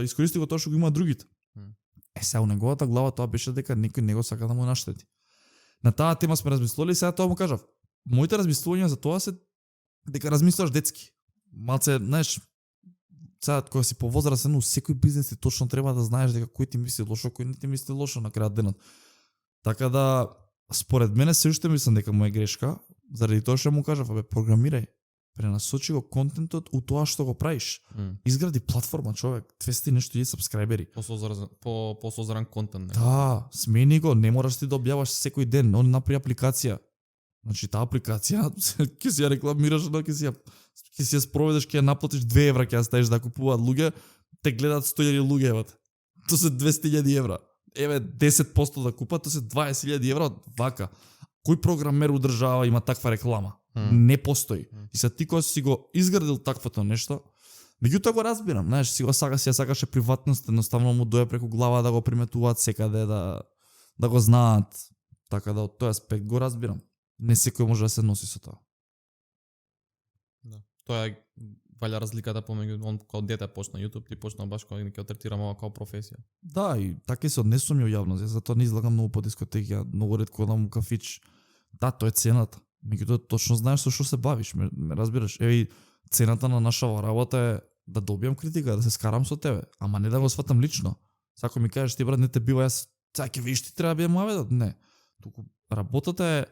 искористи го тоа што го има другите. Сега у неговата глава тоа беше дека некој него сака да му наштети. На таа тема сме размислували, сега тоа му кажав. Моите размислувања за тоа се дека размислуваш детски. Малце, знаеш, сега кога си повозрастен, у секој бизнес ти точно треба да знаеш дека кој ти мисли лошо, кој не ти мисли лошо на крајот денот. Така да според мене се уште мислам дека му е грешка, заради тоа што му кажав, програмирај, пренасочи го контентот у тоа што го правиш. Изгради платформа, човек, 200 нешто сабскрајбери. Посозран контент. Да, смени го, не мораш ти да објаваш секој ден, он направи апликација. Значи таа апликација ќе си ја рекламираш, ќе си ја спроведеш, ќе ја наплатиш 2 евра, ќе ја ставиш да купуваат луѓе, те гледаат 100.000 луѓе, еве. Тоа се 200.000 евра. Еве 10% да купат, тоа се 20.000 евра, вака. Кој програмер удржава има таква реклама? Не постои. И се ти кога си го изградил таквото нешто, меѓутоа го разбирам, знаеш, си го сакаше приватност, едноставно му дое преку глава да го приметуваат секаде, да го знаат. Така да од тој аспект го разбирам. Не секој може да се носи со тоа. Да. Тоа е валја разликата помеѓу он као дете почна YouTube, ти почна баш као ќе третирам ова као професија. Да, и така и се однесувам ја јавност, затоа не излагам многу по дискотеки, ја многу ретко одам у кафич. Да, тоа е цената. Меѓутоа точно знаеш со што се бавиш, ме разбираш. Еви, цената на нашава работа е да добијам критика, да се скарам со тебе, ама не да го сватам лично. Сако ми кажеш ти брат не те бива, јас сега ќе видиш ти треба да бијам аведот, не. Туку работата е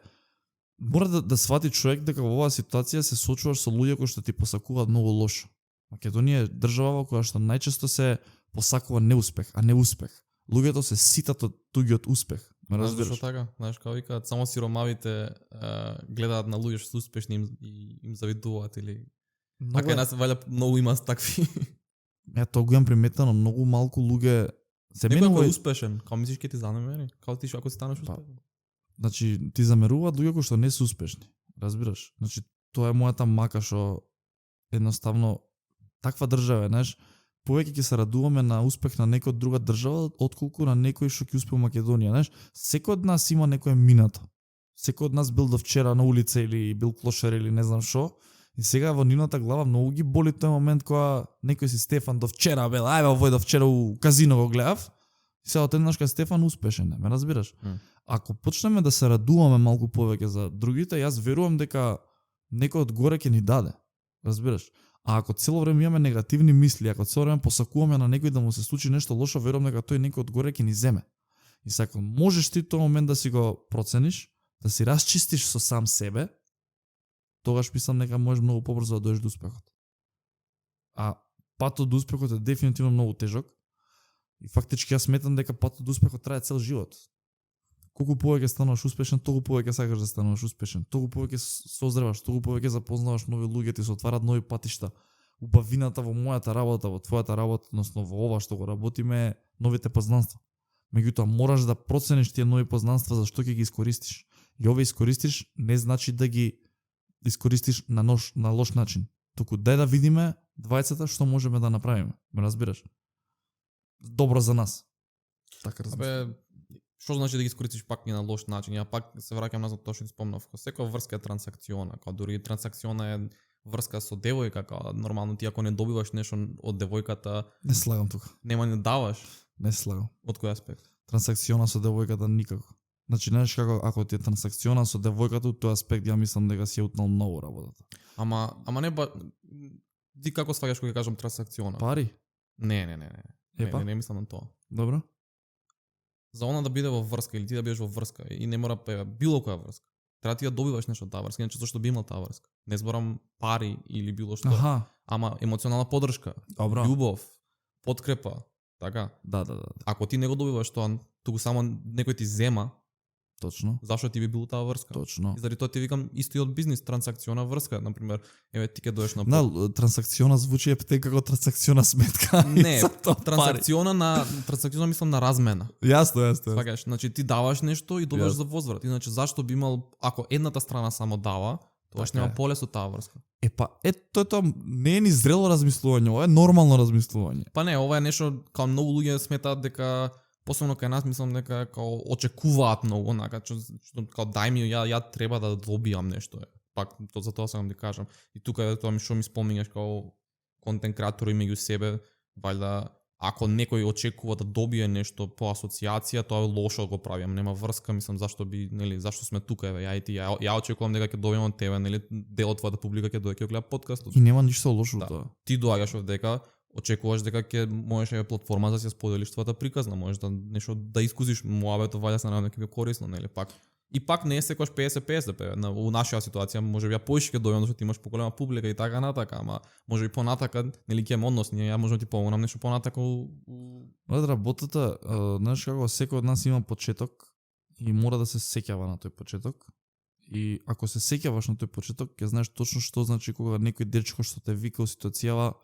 мора да свати човек дека во оваа ситуација се соочуваш со луѓе кои што ти посакуваат многу лошо. Македонија е држава во која што најчесто се посакува неуспех, а не успех. Луѓето се ситат од туѓиот успех. Ме разбираш? Зашто така? Знаеш, како викаат, само сиромавите гледаат на луѓе што се успешни и им завидуваат или така нас валја многу има такви. Тоа го имам приметено, многу малку луѓе се Некој менува е успешен, као мислиш ќе ти занемери? Као ти ако си станеш успешен? Значи, ти замеруваат луѓе кои што не се успешни. Разбираш? Значи, тоа е мојата мака што едноставно таква држава, знаеш, повеќе ќе се радуваме на успех на некој од друга држава отколку на некој што ќе успе во Македонија, знаеш? Секој од нас има некое минато. Секој од нас бил до вчера на улица или бил клошер или не знам што. И сега во нивната глава многу ги боли тој момент кога некој си Стефан до вчера бел, ајде овој до вчера у казино го гледав. И сега одеднаш кај Стефан успешен е, ме разбираш? Ако почнеме да се радуваме малку повеќе за другите, јас верувам дека некој од горе ќе ни даде. Разбираш? А ако цело време имаме негативни мисли, ако цело време посакуваме на некој да му се случи нешто лошо, верувам дека тој некој од горе ќе ни земе. И сако можеш ти тој момент да си го процениш, да си расчистиш со сам себе, тогаш мислам дека можеш многу побрзо да дојдеш до успехот. А патот до успехот е дефинитивно многу тежок. И фактички јас сметам дека патот до успехот трае цел живот. Колку повеќе стануваш успешен, толку повеќе сакаш да стануваш успешен. Толку повеќе созреваш, толку повеќе запознаваш нови луѓе, ти се отварат нови патишта. Убавината во мојата работа, во твојата работа, односно во ова што го работиме е новите познанства. Меѓутоа мораш да процениш тие нови познанства за што ќе ги искористиш. И овие искористиш не значи да ги искористиш на лош начин. Туку дај да видиме двајцата што можеме да направиме. Ме разбираш? Добро за нас. Така разбираш. Што значи да ги искористиш пак и на лош начин? Ја пак се враќам назад тоа што ти спомнав. Секоја врска е трансакциона, као дури трансакциона е врска со девојка, као нормално ти ако не добиваш нешто од девојката, не слагам тука. Нема не даваш. Не слагам. Од кој аспект? Трансакциона со девојката никако. Значи знаеш како ако ти е трансакциона со девојката, тој аспект ја мислам дека си е утнал многу работата. Ама не ти како сваѓаш кога кажам трансакциона? Пари? Не. Не мислам на тоа. Добро. За она да биде во врска или ти да бидеш во врска и не мора било која врска. Треба ти да добиваш нешто од таа врска, иначе зашто би имал таа врска. Не зборам пари или било што. Ама емоционална поддршка, добро, љубов, подкрепа, така? Да. Ако ти не го добиваш тоа, туку само некој ти зема, точно. Зашто ти би било таа врска? Точно. И заради тоа ти викам исто и од бизнис трансакциона врска, на пример, еве ти ќе доеш на трансакциона звучи ептен како трансакциона сметка. Не, трансакциона мислам на размена. Јасно. Сваѓаш, значи ти даваш нешто и добиваш за возврат. Иначе зашто би имал ако едната страна само дава, тоа ќе нема поле со таа врска. Тоа не е ни зрело размислување, ова е нормално размислување. Па не, ова е нешто као многу луѓе сметаат дека посебно кај нас мислам дека као очекуваат многу, онака што као дај ми ја треба да добијам нешто. Пак за тоа сакам да кажам. И тука е тоа што ми спомниш као контент креатори меѓу себе, валјда ако некој очекува да добие нешто по асоциација, тоа е лошо го правам, нема врска, мислам зашто сме тука, еве ја и ти, ја очекувам дека ќе добиам од тебе, нели, дел од твојата публика ќе дојде ќе гледа подкастот. И нема ништо лошо во тоа. Ти доаѓаш овдека, очекуваш дека ќе можеш платформа за да се споделиш твојата приказна, можеш да нешто да искузиш муабето, валја се надевам дека ќе корисно, нели, пак. И пак не е секогаш 50-50, у нашава ситуација може би ја поише ќе дојдам зашто ти имаш поголема публика и така натака, ама може би понатака, нели ќе имаме однос, ја можам ти помогнам нешто понатака работата, знаеш како секој од нас има почеток и мора да се сеќава на тој почеток. И ако се сеќаваш на тој почеток, ќе знаеш точно што значи кога некој дечко што те вика у ситуацијава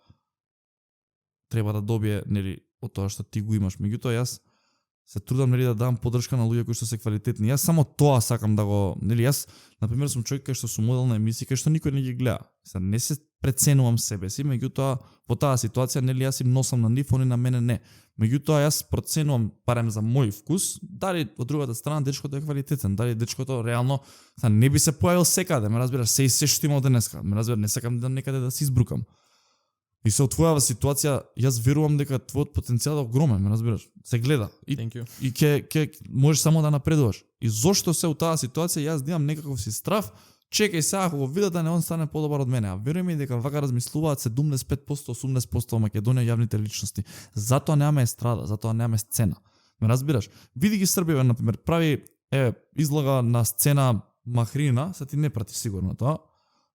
треба да добие, нели, од тоа што ти го имаш. Меѓутоа јас се трудам, нели, да дам поддршка на луѓе кои што се квалитетни. Јас само тоа сакам да го, нели, јас на пример сум човек кој што сум модел на емисии кој што никој не ги гледа. Се не се преценувам себе си, меѓутоа во таа ситуација нели јас им носам на нив, они на мене не. Меѓутоа јас проценувам барем за мој вкус, дали од другата страна дечкото е квалитетен, дали дечкото реално не би се појавил секаде, ме разбираш, се што има денеска, ме разбираш, не сакам да некаде да се избрукам. И со твојава ситуација јас верувам дека твојот потенцијал е огромен, ме разбираш, се гледа и ќе можеш само да напредуваш. И зошто се у таа ситуација јас имам некаков си страв, чекај сега ако го видат да не он стане подобар од мене, а веруjem и дека вака размислуваат 75%, 80% во Македонија јавните личности. Затоа немаме естрада, затоа немаме сцена. Ме разбираш? Види ги Србија, например, прави излага на сцена Махрина, се ти не прати сигурно тоа.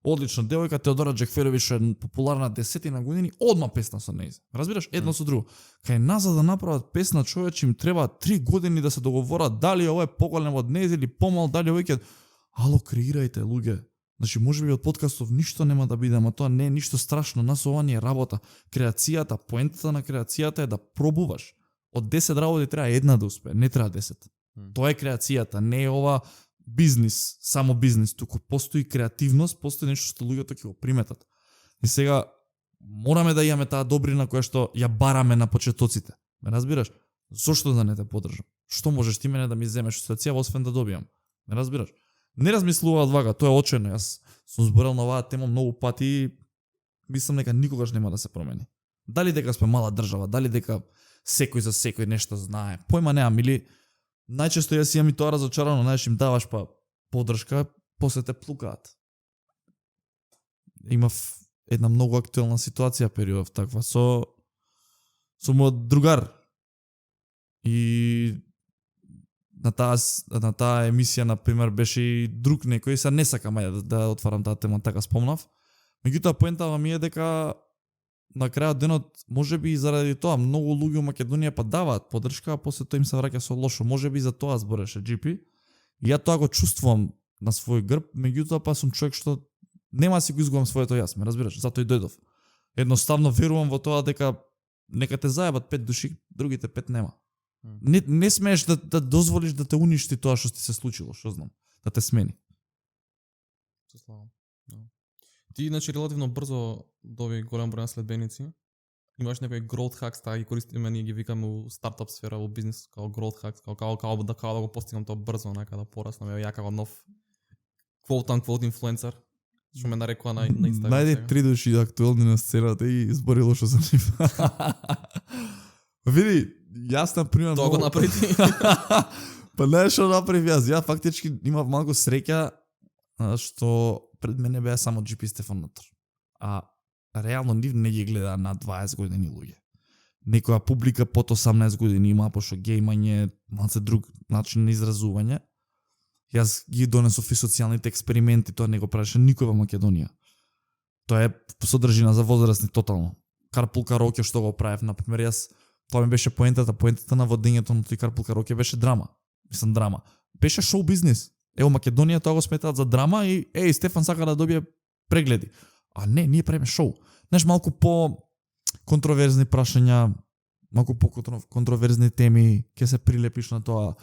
Одлична девојка, Теодора Джекферович е популарна 10 години, одма песна со нејзе. Разбираш? Едно со друго. Кај нас за да направат песна, човече им треба 3 години да се договорат дали ова е поголем од нејзе или помал, дали овој ќе ало, креирајте, луѓе. Значи, можеби од подкастов ништо нема да биде, ама тоа не е ништо страшно, нас ова ни е работа. Креацијата, поентата на креацијата е да пробуваш. Од 10 работи треба една да успее, не треба 10. Тоа е креацијата, не е ова бизнис, само бизнис, туку постои креативност, постои нешто што луѓето ќе го приметат. И сега мораме да имаме таа добрина која што ја бараме на почетоците. Ме разбираш? Зошто да не те поддржам? Што можеш ти мене да ми земеш ситуација освен да добијам? Ме разбираш? Не размислуваат вака, тоа е очено. Јас сум зборел на оваа тема многу пати и мислам дека никогаш нема да се промени. Дали дека сме мала држава, дали дека секој за секој нешто знае. Појма немам, или најчесто јас имам и тоа разочарано, знаеш, им даваш па поддршка, после те плукаат. Имав една многу актуелна ситуација период таква со мојот другар. И на таа емисија, например, беше и друг некој, сега не сакам да отварам таа тема, така спомнав. Меѓутоа, поентава ми е дека на крајот денот, можеби и заради тоа, многу луѓе во Македонија па даваат поддршка, а после тоа им се враќа со лошо. Можеби за тоа збореше GP. И ја тоа го чувствувам на свој грб, меѓутоа па сум човек што нема си го изгубам своето јас, ме разбираш, затоа и дојдов. Едноставно верувам во тоа дека нека те зајбат 5 души, другите 5 нема. Не смееш да дозволиш да те уништи тоа што ти се случило, што знам, да те смени. Се славам. Ти, значи, релативно брзо доби голем број на следбеници. Имаш некој growth hacks, таа ги користиме, ние ги викаме у стартап сфера, во бизнес, као growth hacks, као да го постигнам тоа брзо, нека да пораснам, ја како нов quote-unquote инфлуенсер, што ме нарекува на Инстаграм. Најде 3 души актуелни на сцената и избори лошо за нив. Види, јас например тоа го направи ти. Па не што направив јас, ја фактички имав малку среќа што пред мене беа само GP Стефан Натор. А реално нив не ги гледа на 20 години луѓе. Некоја публика под 18 години има, пошто геймање, малце друг начин на изразување. Јас ги донесов и социјалните експерименти, тоа не го правеше никој во Македонија. Тоа е содржина за возрастни тотално. Карпул караоке што го правев, например, јас тоа ми беше поентата на водењето на тој карпул караоке беше драма. Мислам драма. Беше шоу бизнис. Ево Македонија тоа го сметаат за драма и Стефан сака да добие прегледи. А не, ние правиме шоу. Знаеш, малку по контроверзни прашања, малку по контроверзни теми, ќе се прилепиш на тоа.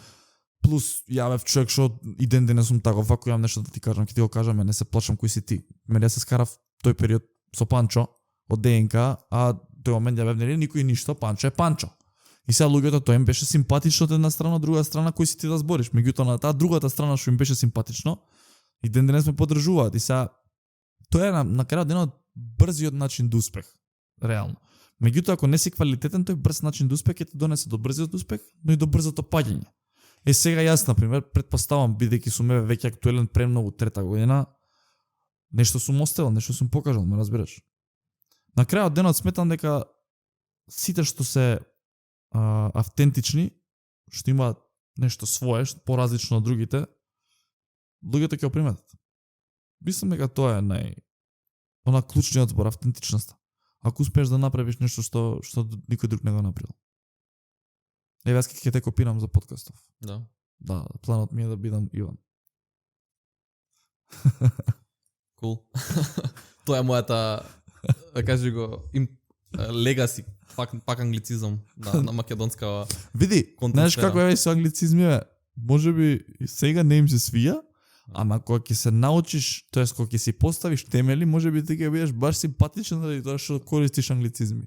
Плюс јавев човек што и ден денес сум таков, ако имам нешто да ти кажам, ќе ти го кажам, не се плачам кој си ти. Мене се скарав тој период со Панчо од ДНК, а тој момент јавев нели никој ништо, Панчо е Панчо. И сега луѓето тоа им беше симпатично од една страна, од друга страна кој си ти да збориш. Меѓутоа на таа другата страна што им беше симпатично, и ден денес ме поддржуваат. И сега тоа е на крајот денот брзиот начин до успех, реално. Меѓутоа ако не си квалитетен, тој брз начин до успех ќе те донесе до брзиот успех, но и до брзото паѓање. Сега јас, например, претпоставам, бидејќи сум веќе актуелен премногу трета година, нешто сум оставил, нешто сум покажал, ме разбираш. На крајот денот сметам дека сите што се автентични, што имаат нешто свое, поразлично од другите, луѓето ќе го приметат. Мислам дека тоа е она клучниот збор, автентичноста. Ако успееш да направиш нешто што никој друг не го направил. Еве јас ќе те копирам за подкастов. Да. Да, планот ми е да бидам Иван. Cool. Тоа е мојата, да кажи го, легаси, пак англицизам на македонска. Види, знаеш како е со англицизми, можеби сега не им се свија, Ама кога ќе се научиш, тоест кога ќе си поставиш темели, можеби ти ќе бидеш баш симпатичен заради тоа што користиш англицизми.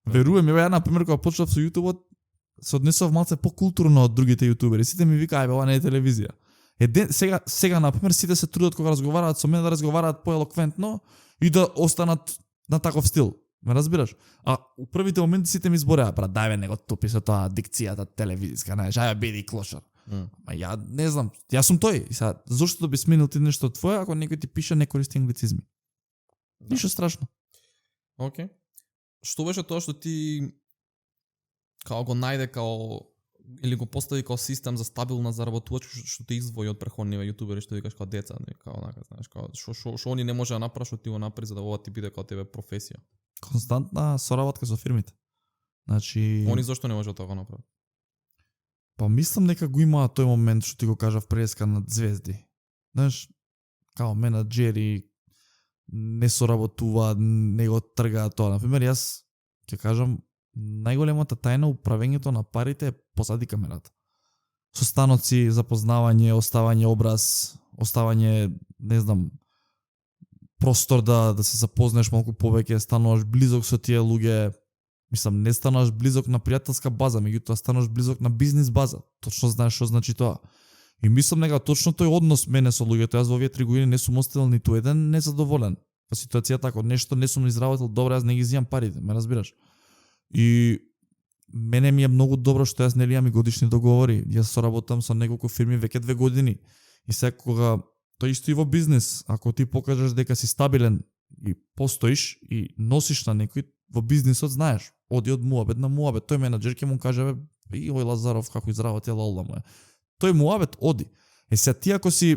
Верувам, ја на пример кога почнав со YouTube, се однесов малце покултурно од другите јутубери. Сите ми викаа, ова не е телевизија. Сега на пример сите се трудат кога разговараат со мене да разговараат поелоквентно и да останат на таков стил. Ме разбираш? А у првите моменти сите ми збореа, брат, дај не го тупи со тоа дикцијата телевизиска, знаеш, ај биди клошар. Ма ја не знам, јас сум тој. И сега, зошто да би сменил ти нешто твое ако некој ти пише не користи англицизми? Да. Ништо страшно. Океј. Што беше тоа што ти као го најде као или го постави као систем за стабилна заработувач што те издвои од преходниве јутубери што викаш као деца, не као онака, знаеш, као што они не може да направи, што ти го направи за да ова ти биде као тебе професија. Константна соработка со фирмите. Значи Они зошто не може тоа го направи? Па мислам дека го има тој момент што ти го кажав преска на звезди. Знаеш, као менаџери не соработуваат, не го тргаат тоа. Например, јас ќе кажам најголемата тајна управењето на парите е позади камерата. Со станоци, запознавање, оставање образ, оставање, не знам, простор да се запознаеш малку повеќе, стануваш близок со тие луѓе. Мислам, не стануваш близок на пријателска база, меѓутоа стануваш близок на бизнис база. Точно знаеш што значи тоа. И мислам дека точно тој однос мене со луѓето, јас во овие 3 години не сум оставил ниту еден незадоволен. Па ситуацијата ако нешто не сум изработил добро, јас не ги зијам парите, ме разбираш? И мене ми е многу добро што јас нели имам и годишни договори. Јас соработам со неколку фирми веќе 2 години. И сега кога тој исто и во бизнис, ако ти покажеш дека си стабилен и постоиш и носиш на некој во бизнисот, знаеш, оди од муабет на муабет. Тој менаџер ќе му каже, и ој Лазаров како изработил лолда му е. Тој муабет оди. Е сега ти ако си,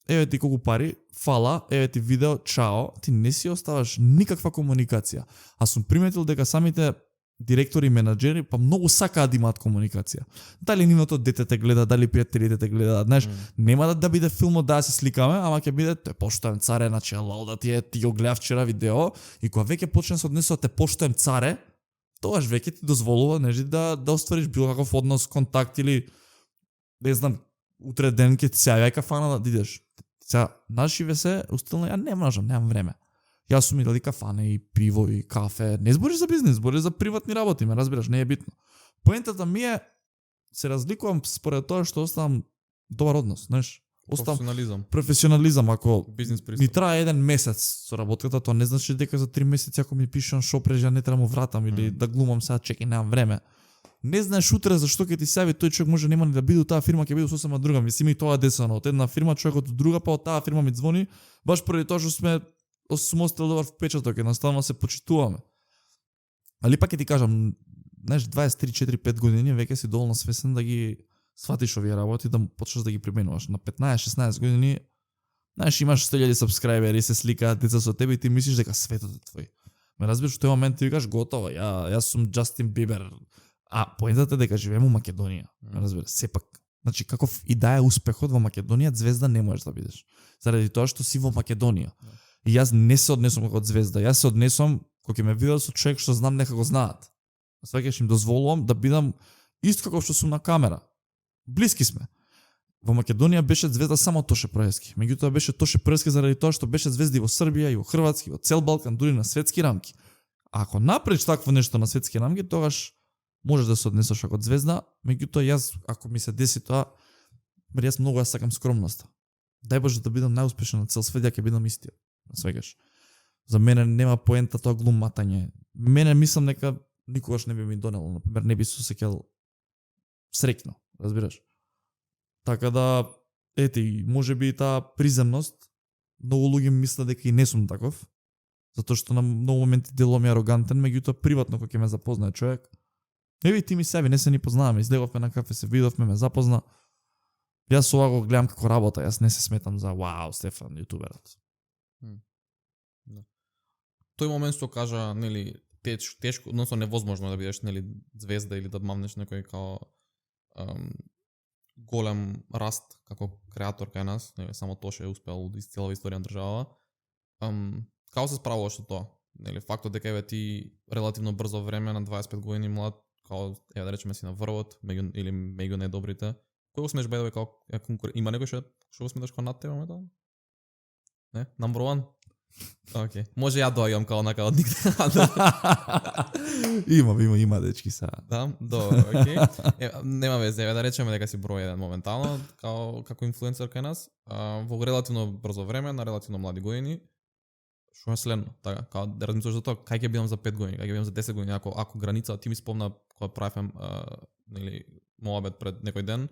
еве ти колку пари, фала, еве ти видео, чао, ти не си оставаш никаква комуникација. А сум приметил дека самите директори и менаџери па многу сакаат да имаат комуникација. Дали нивното дете те гледа, дали пријателите те гледаат, знаеш, нема да биде филмот да се сликаме, ама ќе биде те поштоем царе, значи лауда ти го гледав вчера видео и кога веќе почне со однесот те поштоем царе, тогаш веќе ти дозволува нежи да оствариш било каков однос, контакт или не знам, утре ден ќе ти се јави кафана да идеш. Сега нашиве се устилно ја не можам, немам време. Јас сум идел и кафане, и пиво, и кафе. Не збориш за бизнес, збориш за приватни работи, ме разбираш, не е битно. Поентата ми е, се разликувам според тоа што оставам добар однос, знаеш. Професионализам, ако ми трае 1 месец со работката, тоа не значи дека за 3 месеци ако ми пишам шо прежа не треба му вратам или да глумам сега чеки, немам време. Не знаеш утре зашто ќе ти се јави тој човек, може нема ни да биде од таа фирма, ќе биде сосема друга. Мислим и тоа десено од една фирма, човекот од друга, па од таа фирма ми звони, баш поради тоа што сум оставил добар впечаток, едноставно се почитуваме. Али пак ќе ти кажам, знаеш, 23-4-5 години веќе си доволно свесен да ги сватиш овие работи, да почнеш да ги применуваш. На 15-16 години, знаеш, имаш 100.000 сабскрајбери, се сликаат деца со тебе и ти мислиш дека светот е твој. Ме разбираш, во тој момент ти викаш готово, јас сум Џастин Бибер. А поентата е дека живееме во Македонија. Ме разбираш, сепак. Значи каков и да е успехот во Македонија, звезда не можеш да бидеш. Заради тоа што си во Македонија. И јас не се однесувам како звезда, јас се однесувам кога ќе ме видат со човек што знам дека го знаат. Сваќаш им дозволувам да бидам исто како што сум на камера. Блиски сме. Во Македонија беше звезда само Тоше Проески. Меѓутоа беше Тоше Проески заради тоа што беше звезди во Србија и во Хрватски, во цел Балкан, дури на светски рамки. А ако направиш такво нешто на светски рамки, тогаш можеш да се однесеш како звезда, меѓутоа јас ако ми се деси тоа, јас многу сакам скромноста. Дај Боже да бидам најуспешен на цел свет, ја ќе бидам истиот. Свегаш. За мене нема поента тоа глуматање. Мене мислам дека никогаш не би ми донело, например, не би се осеќал среќно, разбираш? Така да, ети, можеби и таа приземност, многу луѓе мислат дека и не сум таков, затоа што на многу моменти делувам арогантен, меѓутоа приватно кога ќе ме запознае човек, еви ти ми себе, не се ни познаваме, излеговме на кафе, се видовме, ме запозна. Јас ова го гледам како работа, јас не се сметам за вау, Стефан, јутуберот. Да. Тој момент што кажа, нели, тешко, односно невозможно да бидеш, нели, звезда или да мамнеш некој као голем раст како креатор кај нас, нели, само Тоше е успел из целава историја на држава. Како се справуваш со тоа? Нели, фактот дека еве ти релативно брзо време на 25 години млад, као еве да речеме си на врвот, или меѓу најдобрите, Кој го сметаш бедове како има некој што го сметаш како над тебе моментално? Не? Number one? Океј. Може ја доаѓам као онака од нигде. Има дечки са. Да, добро, океј. Нема везе, да речеме дека си број 1 моментално како инфлуенсер кај нас, во релативно брзо време, на релативно млади години. Што е следно? Така, као да размислуваш за тоа, кај ќе бидам за 5 години, кај ќе бидам за 10 години, ако граница, ти ми спомна кога правев нели моабет пред некој ден,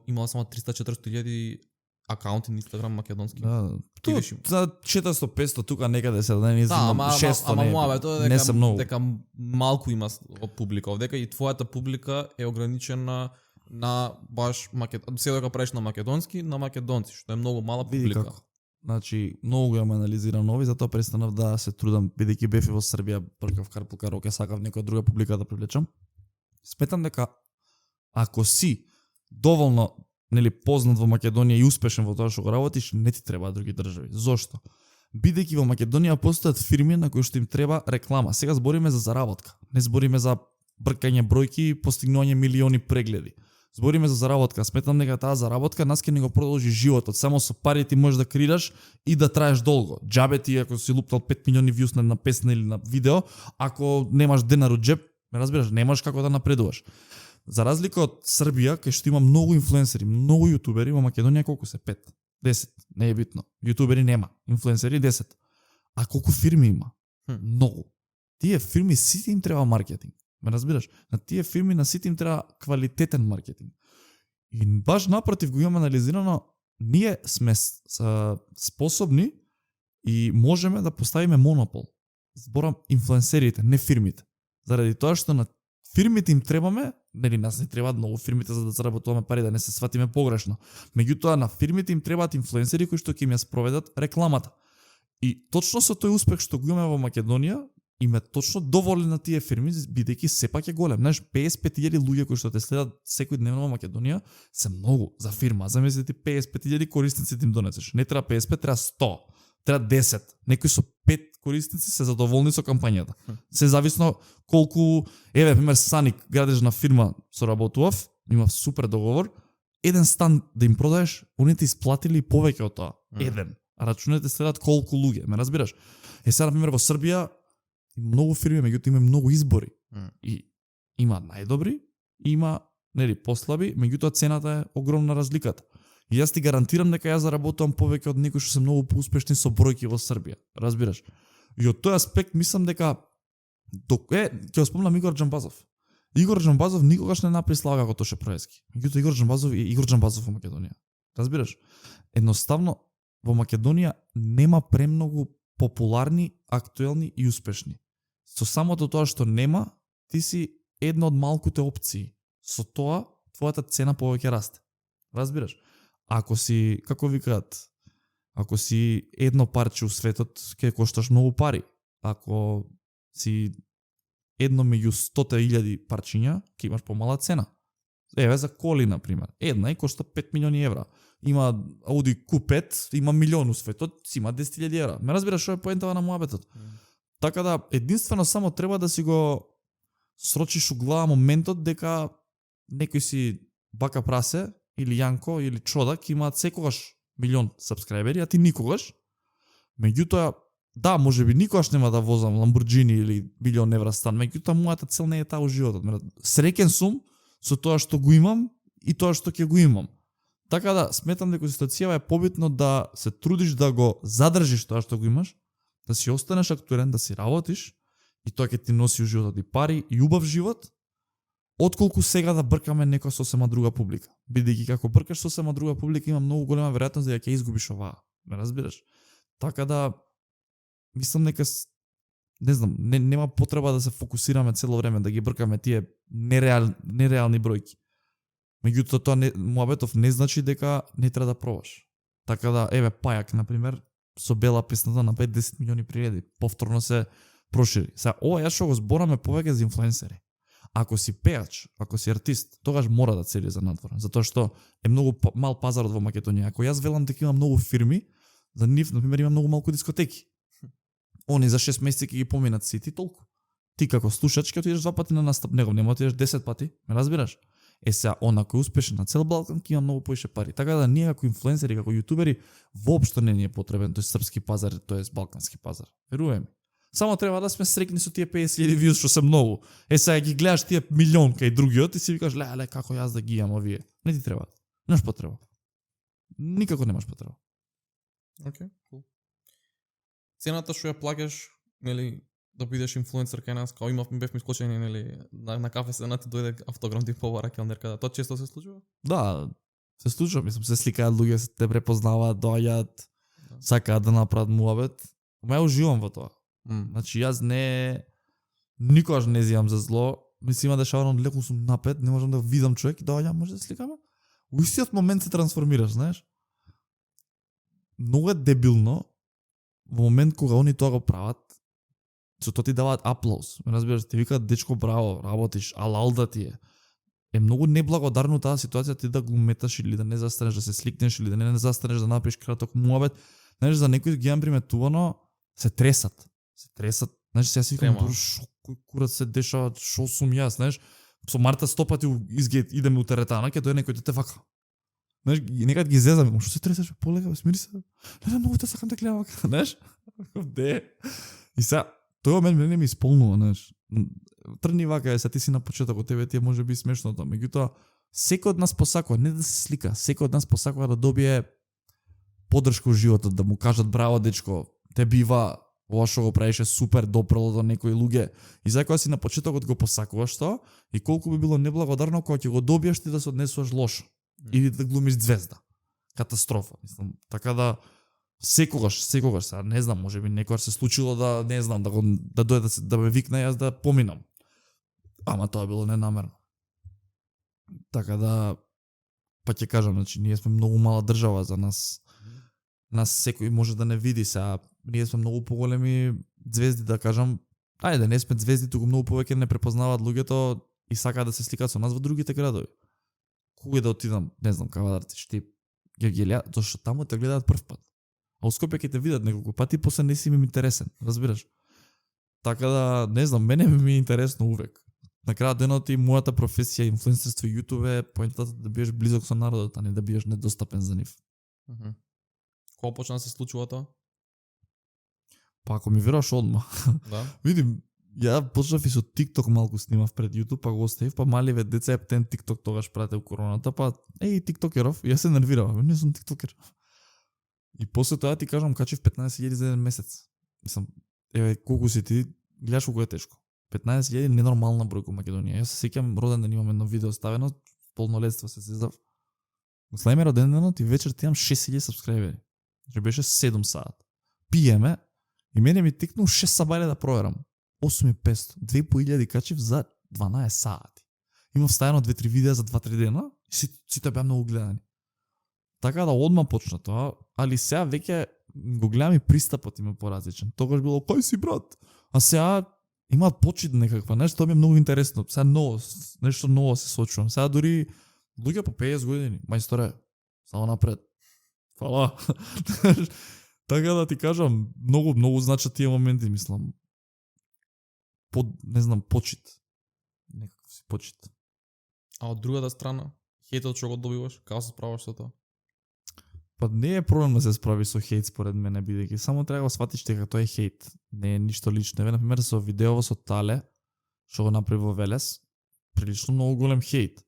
имала само 300-400 акаунти на Инстаграм македонски. Да, за 400-500 тука некаде се да не знам 600 ама моабет е дека малку има публика овдека и твојата публика е ограничена на баш се дека правиш на македонски, на македонци, што е многу мала публика. Значи, многу ја анализирам нови, затоа престанав да се трудам, бидејќи бев во Србија, бркав карпулка роке, сакав некоја друга публика да привлечам. Сметам дека ако си доволно познат во Македонија и успешен во тоа што го работиш, не ти треба други држави. Зошто? Бидејќи во Македонија постојат фирми на кои што им треба реклама. Сега збориме за заработка. Не збориме за бркање бројки и постигнување милиони прегледи. Збориме за заработка. Сметам дека таа заработка нас ќе ни го продолжи животот. Само со пари ти можеш да креираш и да траеш долго. Џабе ти ако си луптал 5 милиони вјус на песна или на видео, ако немаш денар од џеб, ме разбираш, немаш како да напредуваш. За разлика од Србија, кај што има многу инфлуенсери, многу јутубери, во Македонија колку се? 5, 10, не е битно. Јутубери нема, инфлуенсери 10. А колку фирми има? Многу. Тие фирми сите им треба маркетинг. Ме разбираш? На тие фирми на сите им треба квалитетен маркетинг. И баш напротив го имаме анализирано, ние сме способни и можеме да поставиме монопол. Зборам инфлуенсерите, не фирмите. Заради тоа што на фирмите им требаме, нели нас не требаат многу фирмите за да заработуваме пари, да не се сватиме погрешно. Меѓутоа на фирмите им требаат инфлуенсери кои што ќе им ја спроведат рекламата. И точно со тој успех што го имаме во Македонија, име точно доволни на тие фирми, бидејќи сепак е голем. Знаеш, 55.000 луѓе кои што те следат секојдневно во Македонија се многу за фирма. Замислете 55.000 корисници им донесеш. Не треба 55, треба 100, треба 10. Некои со 5 корисници се задоволни со кампањата. Се зависно колку, еве, пример, Саник, градежна фирма соработував, имав супер договор, еден стан да им продаеш, они ти исплатили повеќе од тоа. Еден. А рачунете следат колку луѓе, ме разбираш? Сега, например, во Србија, многу фирми, меѓутоа има многу избори. И има најдобри, има послаби, меѓутоа цената е огромна разликата. И јас ти гарантирам дека јас заработувам повеќе од некои што се многу поуспешни со бројки во Србија. Разбираш? И од тој аспект мислам дека ќе спомнам Игор Џамбазов. Игор Џамбазов никогаш не направи слава како Тоше Проески. Меѓутоа Игор Џамбазов е Игор Џамбазов во Македонија. Разбираш? Едноставно во Македонија нема премногу популарни, актуелни и успешни. Со самото тоа што нема, ти си една од малкуте опции. Со тоа твојата цена повеќе расте. Разбираш? Ако си, како викаат, ако си едно парче у светот, ќе кошташ многу пари. Ако си едно меѓу 100.000 парчиња, ќе имаш помала цена. Еве за коли, например. Една и кошта 5 милиони евра. Има Audi Q5, има милион у светот, си има 10.000 евра. Ме разбираш што е поентава на муабетот. Така да, единствено само треба да си го срочиш у глава моментот дека некој си бака прасе, или Јанко, или Чодак имаат секогаш милион сабскрајбери, а ти никогаш. Меѓутоа, да, можеби никогаш нема да возам Ламборџини или милион евра стан, меѓутоа мојата цел не е таа у животот. Среќен сум со тоа што го имам и тоа што ќе го имам. Така да, сметам дека ситуацијава е побитно да се трудиш да го задржиш тоа што го имаш, да си останеш актуелен, да си работиш и тоа ќе ти носи у животот и пари и убав живот, отколку сега да бркаме некоја сосема друга публика. Бидејќи како бркаш сосема друга публика има многу голема веројатност дека ќе изгубиш оваа. Ме разбираш? Така да мислам дека не знам, нема потреба да се фокусираме цело време да ги бркаме тие нереални бројки. Меѓутоа тоа муабетов не значи дека не треба да пробаш. Така да, еве Пајак на пример со Бела песната на 5-10 милиони прегледи, повторно се прошири. Сега ова јас што го збораме повеќе за инфлуенсери. Ако си пеач, ако си артист, тогаш мора да цели за надвор, затоа што е многу мал пазарот во Македонија. Ако јас велам дека има многу фирми, за нив на пример има многу малку дискотеки. Они за 6 месеци ќе ги поминат сите толку. Ти како слушач ќе отидеш 2 пати на настап, него нема отидеш 10 пати, ме разбираш? Сега, он ако е успешен на цел Балкан, ќе има многу поише пари. Така да ние како инфлуенсери, како јутубери, воопшто не ни е потребен тој српски пазар, тоест балкански пазар. Веруваме. Само треба да сме среќни со тие 50.000 views што се многу. Сега ги гледаш тие милион кај другиот и си викаш, леле, како јас да ги имам овие. Не ти треба. Немаш потреба. Никако немаш потреба. Океј, кул. Цената што ја плаќаш, нели, да бидеш инфлуенсер кај нас, као бевме исклучени, нели, на кафе се ти дојде автограм ти побара келнерка. Тоа често се случува? Да, се случува, мислам, се сликаат луѓе, се те препознаваат, доаѓаат, сакаат да направат муабет. Ма ја уживам во тоа. Значи јас никогаш не зијам за зло, ми се има дешавано леко сум напет, не можам да видам човек и доаѓам, може да сликаме. У истиот момент се трансформираш, знаеш? Многу е дебилно во момент кога они тоа го прават, со тоа ти даваат аплауз. Разбираш, ти викаат дечко браво, работиш, алал да ти е. Е многу неблагодарно таа ситуација ти да глуметаш или да не застанеш да се сликнеш или да не застанеш да направиш краток муабет. Знаеш, за некои ги имам приметувано, се тресат. Знаеш, сега си викам, шо кој курат се дешава, шо сум јас, знаеш? Со Марта 100 пати идеме у теретана, ќе дојде некој дете вака. Знаеш, некад ги зезам, што се тресеш, полека, смири се. Не, многу те сакам да гледам вака, знаеш? Де? И сега, тој момент мене ми исполнува, знаеш. Трни вака, сега ти си на почеток, од тебе ти е може би смешно тоа. Меѓутоа, секој од нас посакува, не да се слика, секој од нас посакува да добие поддршка во животот, да му кажат браво дечко, те бива, ова што го правише супер, допрело до некои луѓе. И за кога си на почетокот го посакуваш тоа, и колку би било неблагодарно кога ќе го добиеш ти да се однесуваш лошо или да глумиш звезда. Катастрофа, мислам. Така да секогаш, сега не знам, можеби некогаш се случило да не знам да дојде да ме викне јас да поминам. Ама тоа било ненамерно. Така да па ќе кажам, значи ние сме многу мала држава за нас. Нас секој може да не види сега. Ние сме многу поголеми звезди, да кажам. Ајде, не сме звезди, туку многу повеќе не препознаваат луѓето и сакаат да се сликаат со нас во другите градови. Кога да отидам, не знам, кај да ти Гергелија, зашто таму те гледаат прв пат. А у Скопје ќе те видат неколку пати, после не си ми интересен, разбираш? Така да, не знам, мене ми е интересно увек. На крајот денот и мојата професија, инфлуенсерство и јутуб е поентата да биеш близок со народот, а не да биеш недостапен за нив. Кога почна да се случува тоа? Па ако ми веруваш одма. Да. Видим, ја почнав и со TikTok малку снимав пред YouTube, па го оставив, па маливе деца ептен TikTok тогаш прател короната, па тиктокеров, јас се нервирав, не сум тиктокер. И после тоа ти кажам, качив 15.000 за еден месец. Мислам, колку си ти, гледаш колку е тешко. 15.000 ненормална бројка во Македонија. Јас се сеќавам роден ден имам едно видео ставено, полнолетство се зезав. Слајме роден денот и вечер ти имам 6.000 сабскрајбери. Че беше 7 сат. Пиеме и мене ми тикнул 6 сабајле да проверам. 8.500, 2.500 качив за 12 сати. Имав ставено 2-3 видеа за 2-3 дена и сите беа многу гледани. Така да одма почна тоа, али сега веќе го гледам и пристапот им е поразличен. Тогаш било, кој си брат? А сега имаат почит некаква, нешто ми е многу интересно. Сега нешто ново се сочувам. Сега дури луѓе по 50 години, мајсторе, само напред. Фала. Така да ти кажам, многу значат тие моменти, мислам. Не знам, почит. Некаков си почит. А од другата страна, хейтот што го добиваш, како се справаш со тоа? Па не е проблем да се справи со хейт според мене, бидејќи само треба да сватиш дека тоа е хейт, не е ништо лично. Еве на пример со видеово со Тале, што го направи во Велес, прилично многу голем хейт.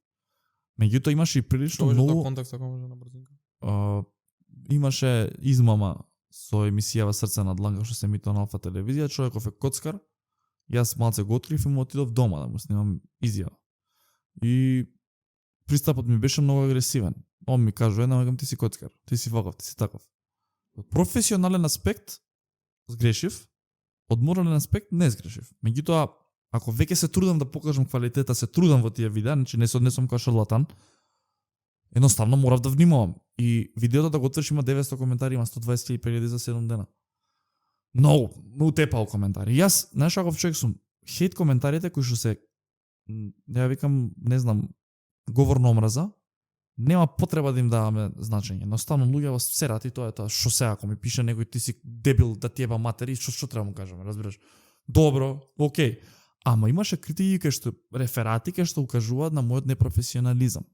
Меѓутоа имаше и прилично многу Тоа контекст ако може на брзинка. Имаше измама со емисијава Срце на дланка што се емитува на Алфа телевизија, човеков е коцкар. Јас малце го открив и му отидов дома да му снимам изјава. И пристапот ми беше многу агресивен. Он ми кажува, викам ти си коцкар, ти си ваков, ти си таков. Од професионален аспект сгрешив, од морален аспект не сгрешив. Меѓутоа, ако веќе се трудам да покажам квалитета, се трудам во тие видеа, значи не се однесувам како шарлатан, едноставно морав да внимавам. И видеото да го отврши има 900 коментари, има 120.000 за 7 дена. Многу тепал коментари. Јас, знаеш каков човек сум, хейт коментарите кои што се, ја викам, не знам, говор на омраза, нема потреба да им даваме значење. Едноставно луѓе вас серат и тоа е тоа. Што се ако ми пише некој ти си дебил да ти еба матери, што треба му кажеме, разбираш? Добро, окей. Ама имаше критики кај што реферати кај што укажуваат на мојот непрофесионализам.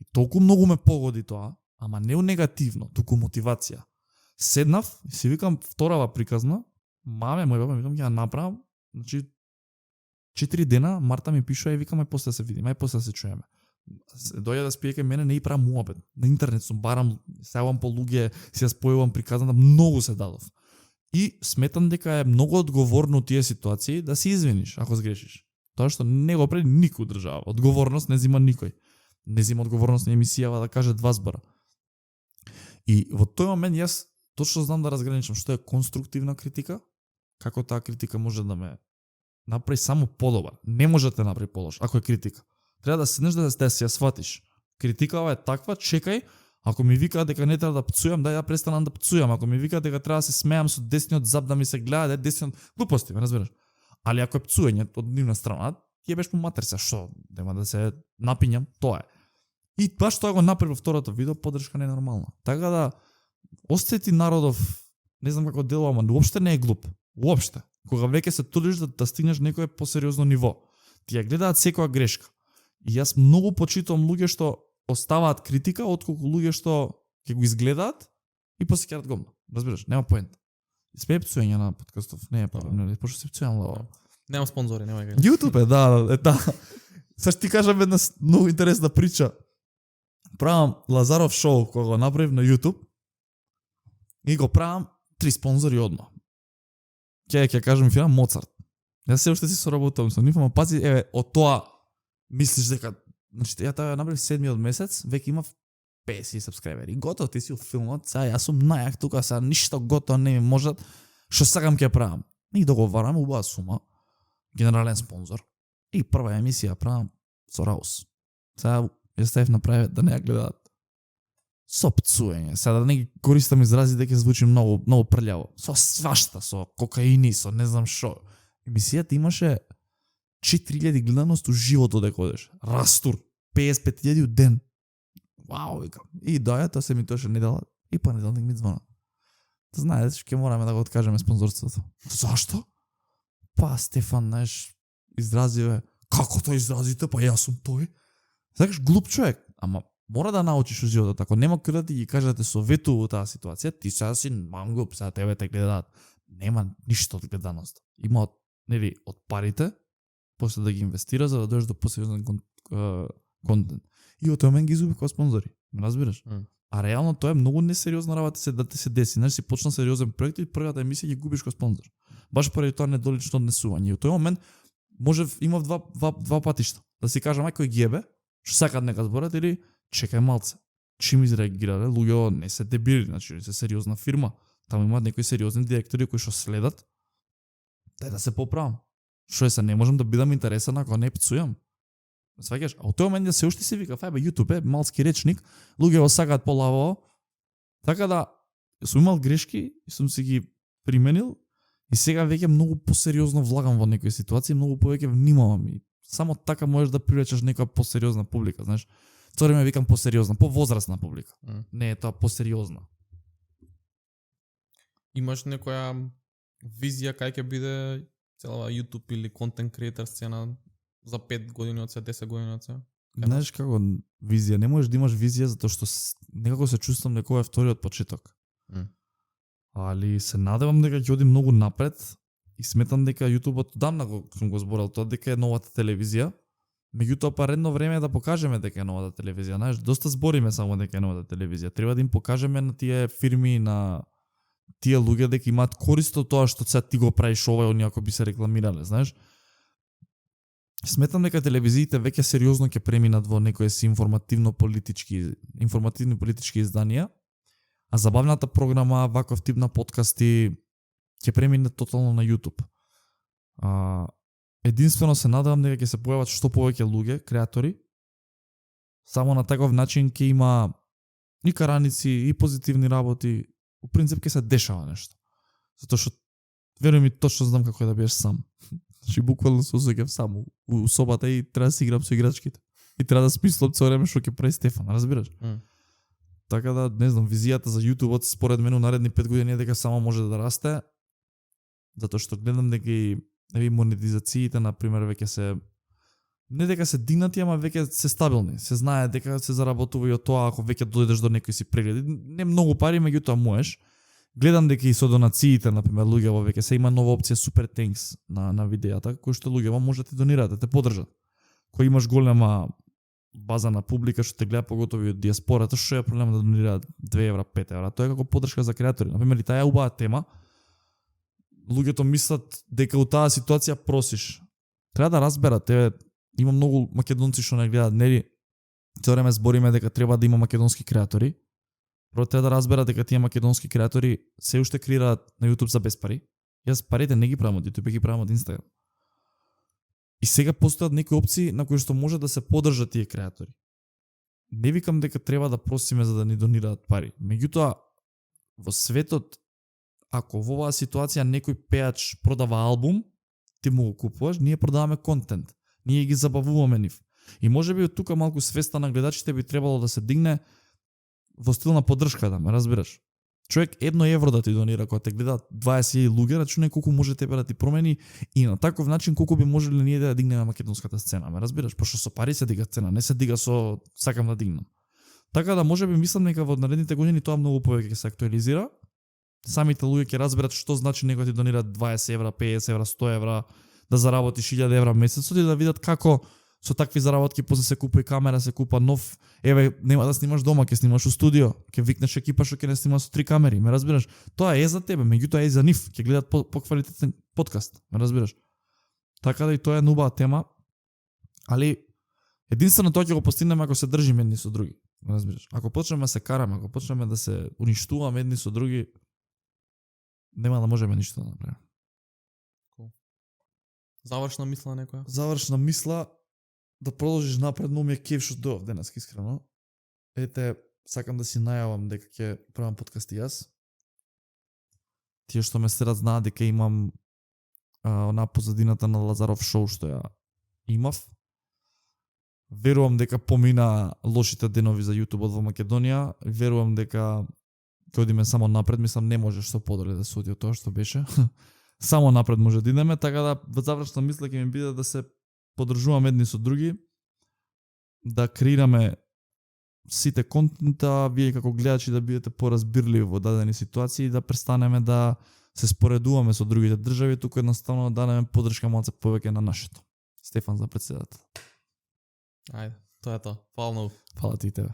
И толку многу ме погоди тоа, ама не у негативно, туку мотивација. Седнав и си викам вторава приказна, маме, мој баба, викам ќе ја направам, значи 4 дена, Марта ми пишува и викам ај после да се видиме, ај после да се чуеме. Дојде да спие кај мене, не и правам муабет. На интернет сум барам, сеавам по луѓе, си ја спојувам приказната, многу се дадов. И сметам дека е многу одговорно у тие ситуации да се извиниш ако сгрешиш. Тоа што не го прави никој држава. Одговорност не зима никој. Не зима одговорност на емисијава да каже два збора. И во тој момент јас точно знам да разграничам што е конструктивна критика, како таа критика може да ме направи само подобар. Не може да те направи полош ако е критика. Треба да седнеш да се ја сватиш. Критикава е таква, чекај. Ако ми викаат дека не треба да пцујам, да ја престанам да пцујам. Ако ми викаат дека треба да се смеам со десниот зап да ми се гледа, да десниот глупости, ме разбираш. Али ако е пцуење од нивна страна, јебеш му матер се, што нема да се напињам, тоа е. И баш тоа го направи во второто видео, поддршка ненормална. Така да осети народов, не знам како делува, ама уопште не е глуп. Уопште. Кога веќе се трудиш да стигнеш некое посериозно ниво, ти ја гледаат секоја грешка. И јас многу почитувам луѓе што оставаат критика, отколку луѓе што ќе го изгледаат и после ќе гомна. Разбираш, нема поент. Смее пцуење на подкастов, не е не пошто се пцујам лаво. Нема спонзори, нема га. YouTube да. Саш ти кажам една многу интересна прича. Правам Лазаров шоу кога го направив на YouTube и го правам 3 спонзори одма. Ќе кажам фирма Моцарт. Јас се уште си соработувам со нив, ама пази, од тоа мислиш дека, значи ја тоа направив 7-миот месец, веќе имав 50 сабскрайбери. Готово, ти си у филмот, сега јас сум најак тука, сега ништо готово не ми можат, што сакам ќе правам. И договарам убава сума, генерален спонзор. И прва емисија правам со Раус. Сега ја ставив направи да не ја гледаат. Со пцуење, сега да не ги користам изрази дека звучи многу прљаво. Со свашта, со кокаини, со не знам шо. Емисијата имаше 4000 гледаност у живото дека одеш. Растур, 55.000 ден. Вау, викам. И дојата се ми тоше недела и понеделник ми звона. Да знаеш, ќе мораме да го откажеме спонзорството. Зашто? Па Стефан, знаеш, изразиве. Како тоа изразите? Па јас сум тој. Сакаш глуп човек, ама мора да научиш у животот. Ако нема кој да ти ги каже да те советува во таа ситуација, ти сега си мангуп, сега тебе те гледаат. Нема ништо од гледаност. Има од, нели, од парите, после да ги инвестира за да дојдеш до посериозен контент. И од тој момент ги изгуби како спонзори. Ме разбираш? А реално тоа е многу несериозна работа да ти се деси. Знаеш, си почна сериозен проект и првата емисија ги губиш како спонзор. Баш поради тоа недолично однесување. И од тој момент имав два патишта. Да си кажам ај кој ги ебе, што сакаат нека зборат или чекај малце. Чим изреагирале, луѓе не се дебили, значи не се сериозна фирма. Таму имаат некои сериозни директори кои што следат. Дај да се поправам. Што е се, не можам да бидам интересен ако не пцујам. Сваќаш? А од тој момент се уште си вика, фајбе, YouTube е малски речник, луѓе го сакаат полаво. Така да сум имал грешки и сум си ги применил и сега веќе многу посериозно влагам во некои ситуации, многу повеќе внимавам и само така можеш да привлечеш некоја посериозна публика, знаеш. Тоа време викам посериозна, повозрастна публика. Не е тоа посериозна. Имаш некоја визија кај ќе биде цела YouTube или контент креатор сцена за 5 години од сега, 10 години од сега? Знаеш како визија, не можеш да имаш визија затоа што некако се чувствам дека ова е вториот почеток. Али се надевам дека ќе оди многу напред и сметам дека YouTube-от одамна сум го зборал тоа дека е новата телевизија. Меѓутоа па редно време е да покажеме дека е новата телевизија. Знаеш, доста збориме само дека е новата телевизија. Треба да им покажеме на тие фирми, на тие луѓе дека имаат корист од тоа што сега ти го правиш ова, они ако би се рекламирале, знаеш. Сметам дека телевизиите веќе сериозно ќе преминат во некои си информативни политички изданија, а забавната програма, ваков тип на подкасти ќе преминат тотално на YouTube. Единствено се надевам дека ќе се појават што повеќе луѓе, креатори. Само на таков начин ќе има и караници, и позитивни работи. У принцип ќе се дешава нешто. Затоа што веруј ми, точно знам како е да биеш сам. Значи буквално се осеќав сам у собата и треба да си играм со играчките. И треба да смислам цело време што ќе прави Стефан, разбираш? Така да, не знам, визијата за YouTube-от според мене у наредни 5 години е дека само може да расте. Затоа што гледам дека и Еви монетизациите на пример веќе се не дека се дигнати, ама веќе се стабилни. Се знае дека се заработува и од тоа ако веќе дојдеш до некој си прегледи. Не многу пари, меѓутоа можеш. Гледам дека и со донациите, например, луѓето веќе се има нова опција Super Thanks на видеата, кој што луѓето може да ти донираат, да те подржат. Кој имаш голема база на публика што те гледа, поготово и од диаспората, што е проблем да донираат 2 евра, 5 евра. Тоа е како поддршка за креатори. Например, и таа е убава тема. Луѓето мислат дека у таа ситуација просиш. Треба да разберат, има многу македонци што не гледаат, нели? Цело време збориме дека треба да има македонски креатори. Прво треба да разберат дека тие македонски креатори се уште креираат на YouTube за без пари. Јас парите не ги правам од YouTube, ги правам од Instagram. И сега постојат некои опции на кои што може да се поддржат тие креатори. Не викам дека треба да просиме за да ни донираат пари. Меѓутоа, во светот, ако во оваа ситуација некој пеач продава албум, ти му го купуваш, ние продаваме контент. Ние ги забавуваме нив. И можеби од тука малку свеста на гледачите би требало да се дигне во стил на поддршка, да ме разбираш. Човек 1 евро да ти донира кога те гледаат 20.000 луѓе, рачунај колку може тебе да ти промени и на таков начин колку би можеле ние да дигнеме македонската сцена, ме разбираш? Пошто со пари се дига сцена, не се дига со сакам да дигнам. Така да можеби мислам дека во наредните години тоа многу повеќе ќе се актуализира. Самите луѓе ќе разберат што значи некој ти донира 20 евра, 50 евра, 100 евра, да заработиш 1000 евра месецот и да видат како со такви заработки после се купува камера, се купа нов, нема да снимаш дома, ќе снимаш у студио, ќе викнеш екипа што ќе не снима со 3 камери, ме разбираш? Тоа е за тебе, меѓутоа е за нив, ќе гледат поквалитетен подкаст, ме разбираш? Така да и тоа е нова тема, али единствено тоа ќе го постигнеме ако се држиме едни со други, ме разбираш? Ако почнеме да се караме, ако почнеме да се уништуваме едни со други, нема да можеме ништо да направиме. Завршна мисла некоја? Завршна мисла да продолжиш напред, но ми е кеф што дојав денес, искрено. Сакам да си најавам дека ќе правам подкаст и јас. Тие што ме следат знаат дека имам на позадината на Лазаров шоу што ја имав. Верувам дека помина лошите денови за YouTube во Македонија. Верувам дека ќе одиме само напред, мислам не може што подобро да се оди од тоа што беше. Само напред може да идеме, така да во завршна мисла ќе ми биде да се поддржуваме едни со други, да креираме сите контента, вие како гледачи да бидете поразбирливи во дадени ситуации и да престанеме да се споредуваме со другите држави, туку едноставно да дадеме поддршка малце повеќе на нашето. Стефан за председател. Ајде, тоа е тоа. Фала многу. Фала ти и тебе.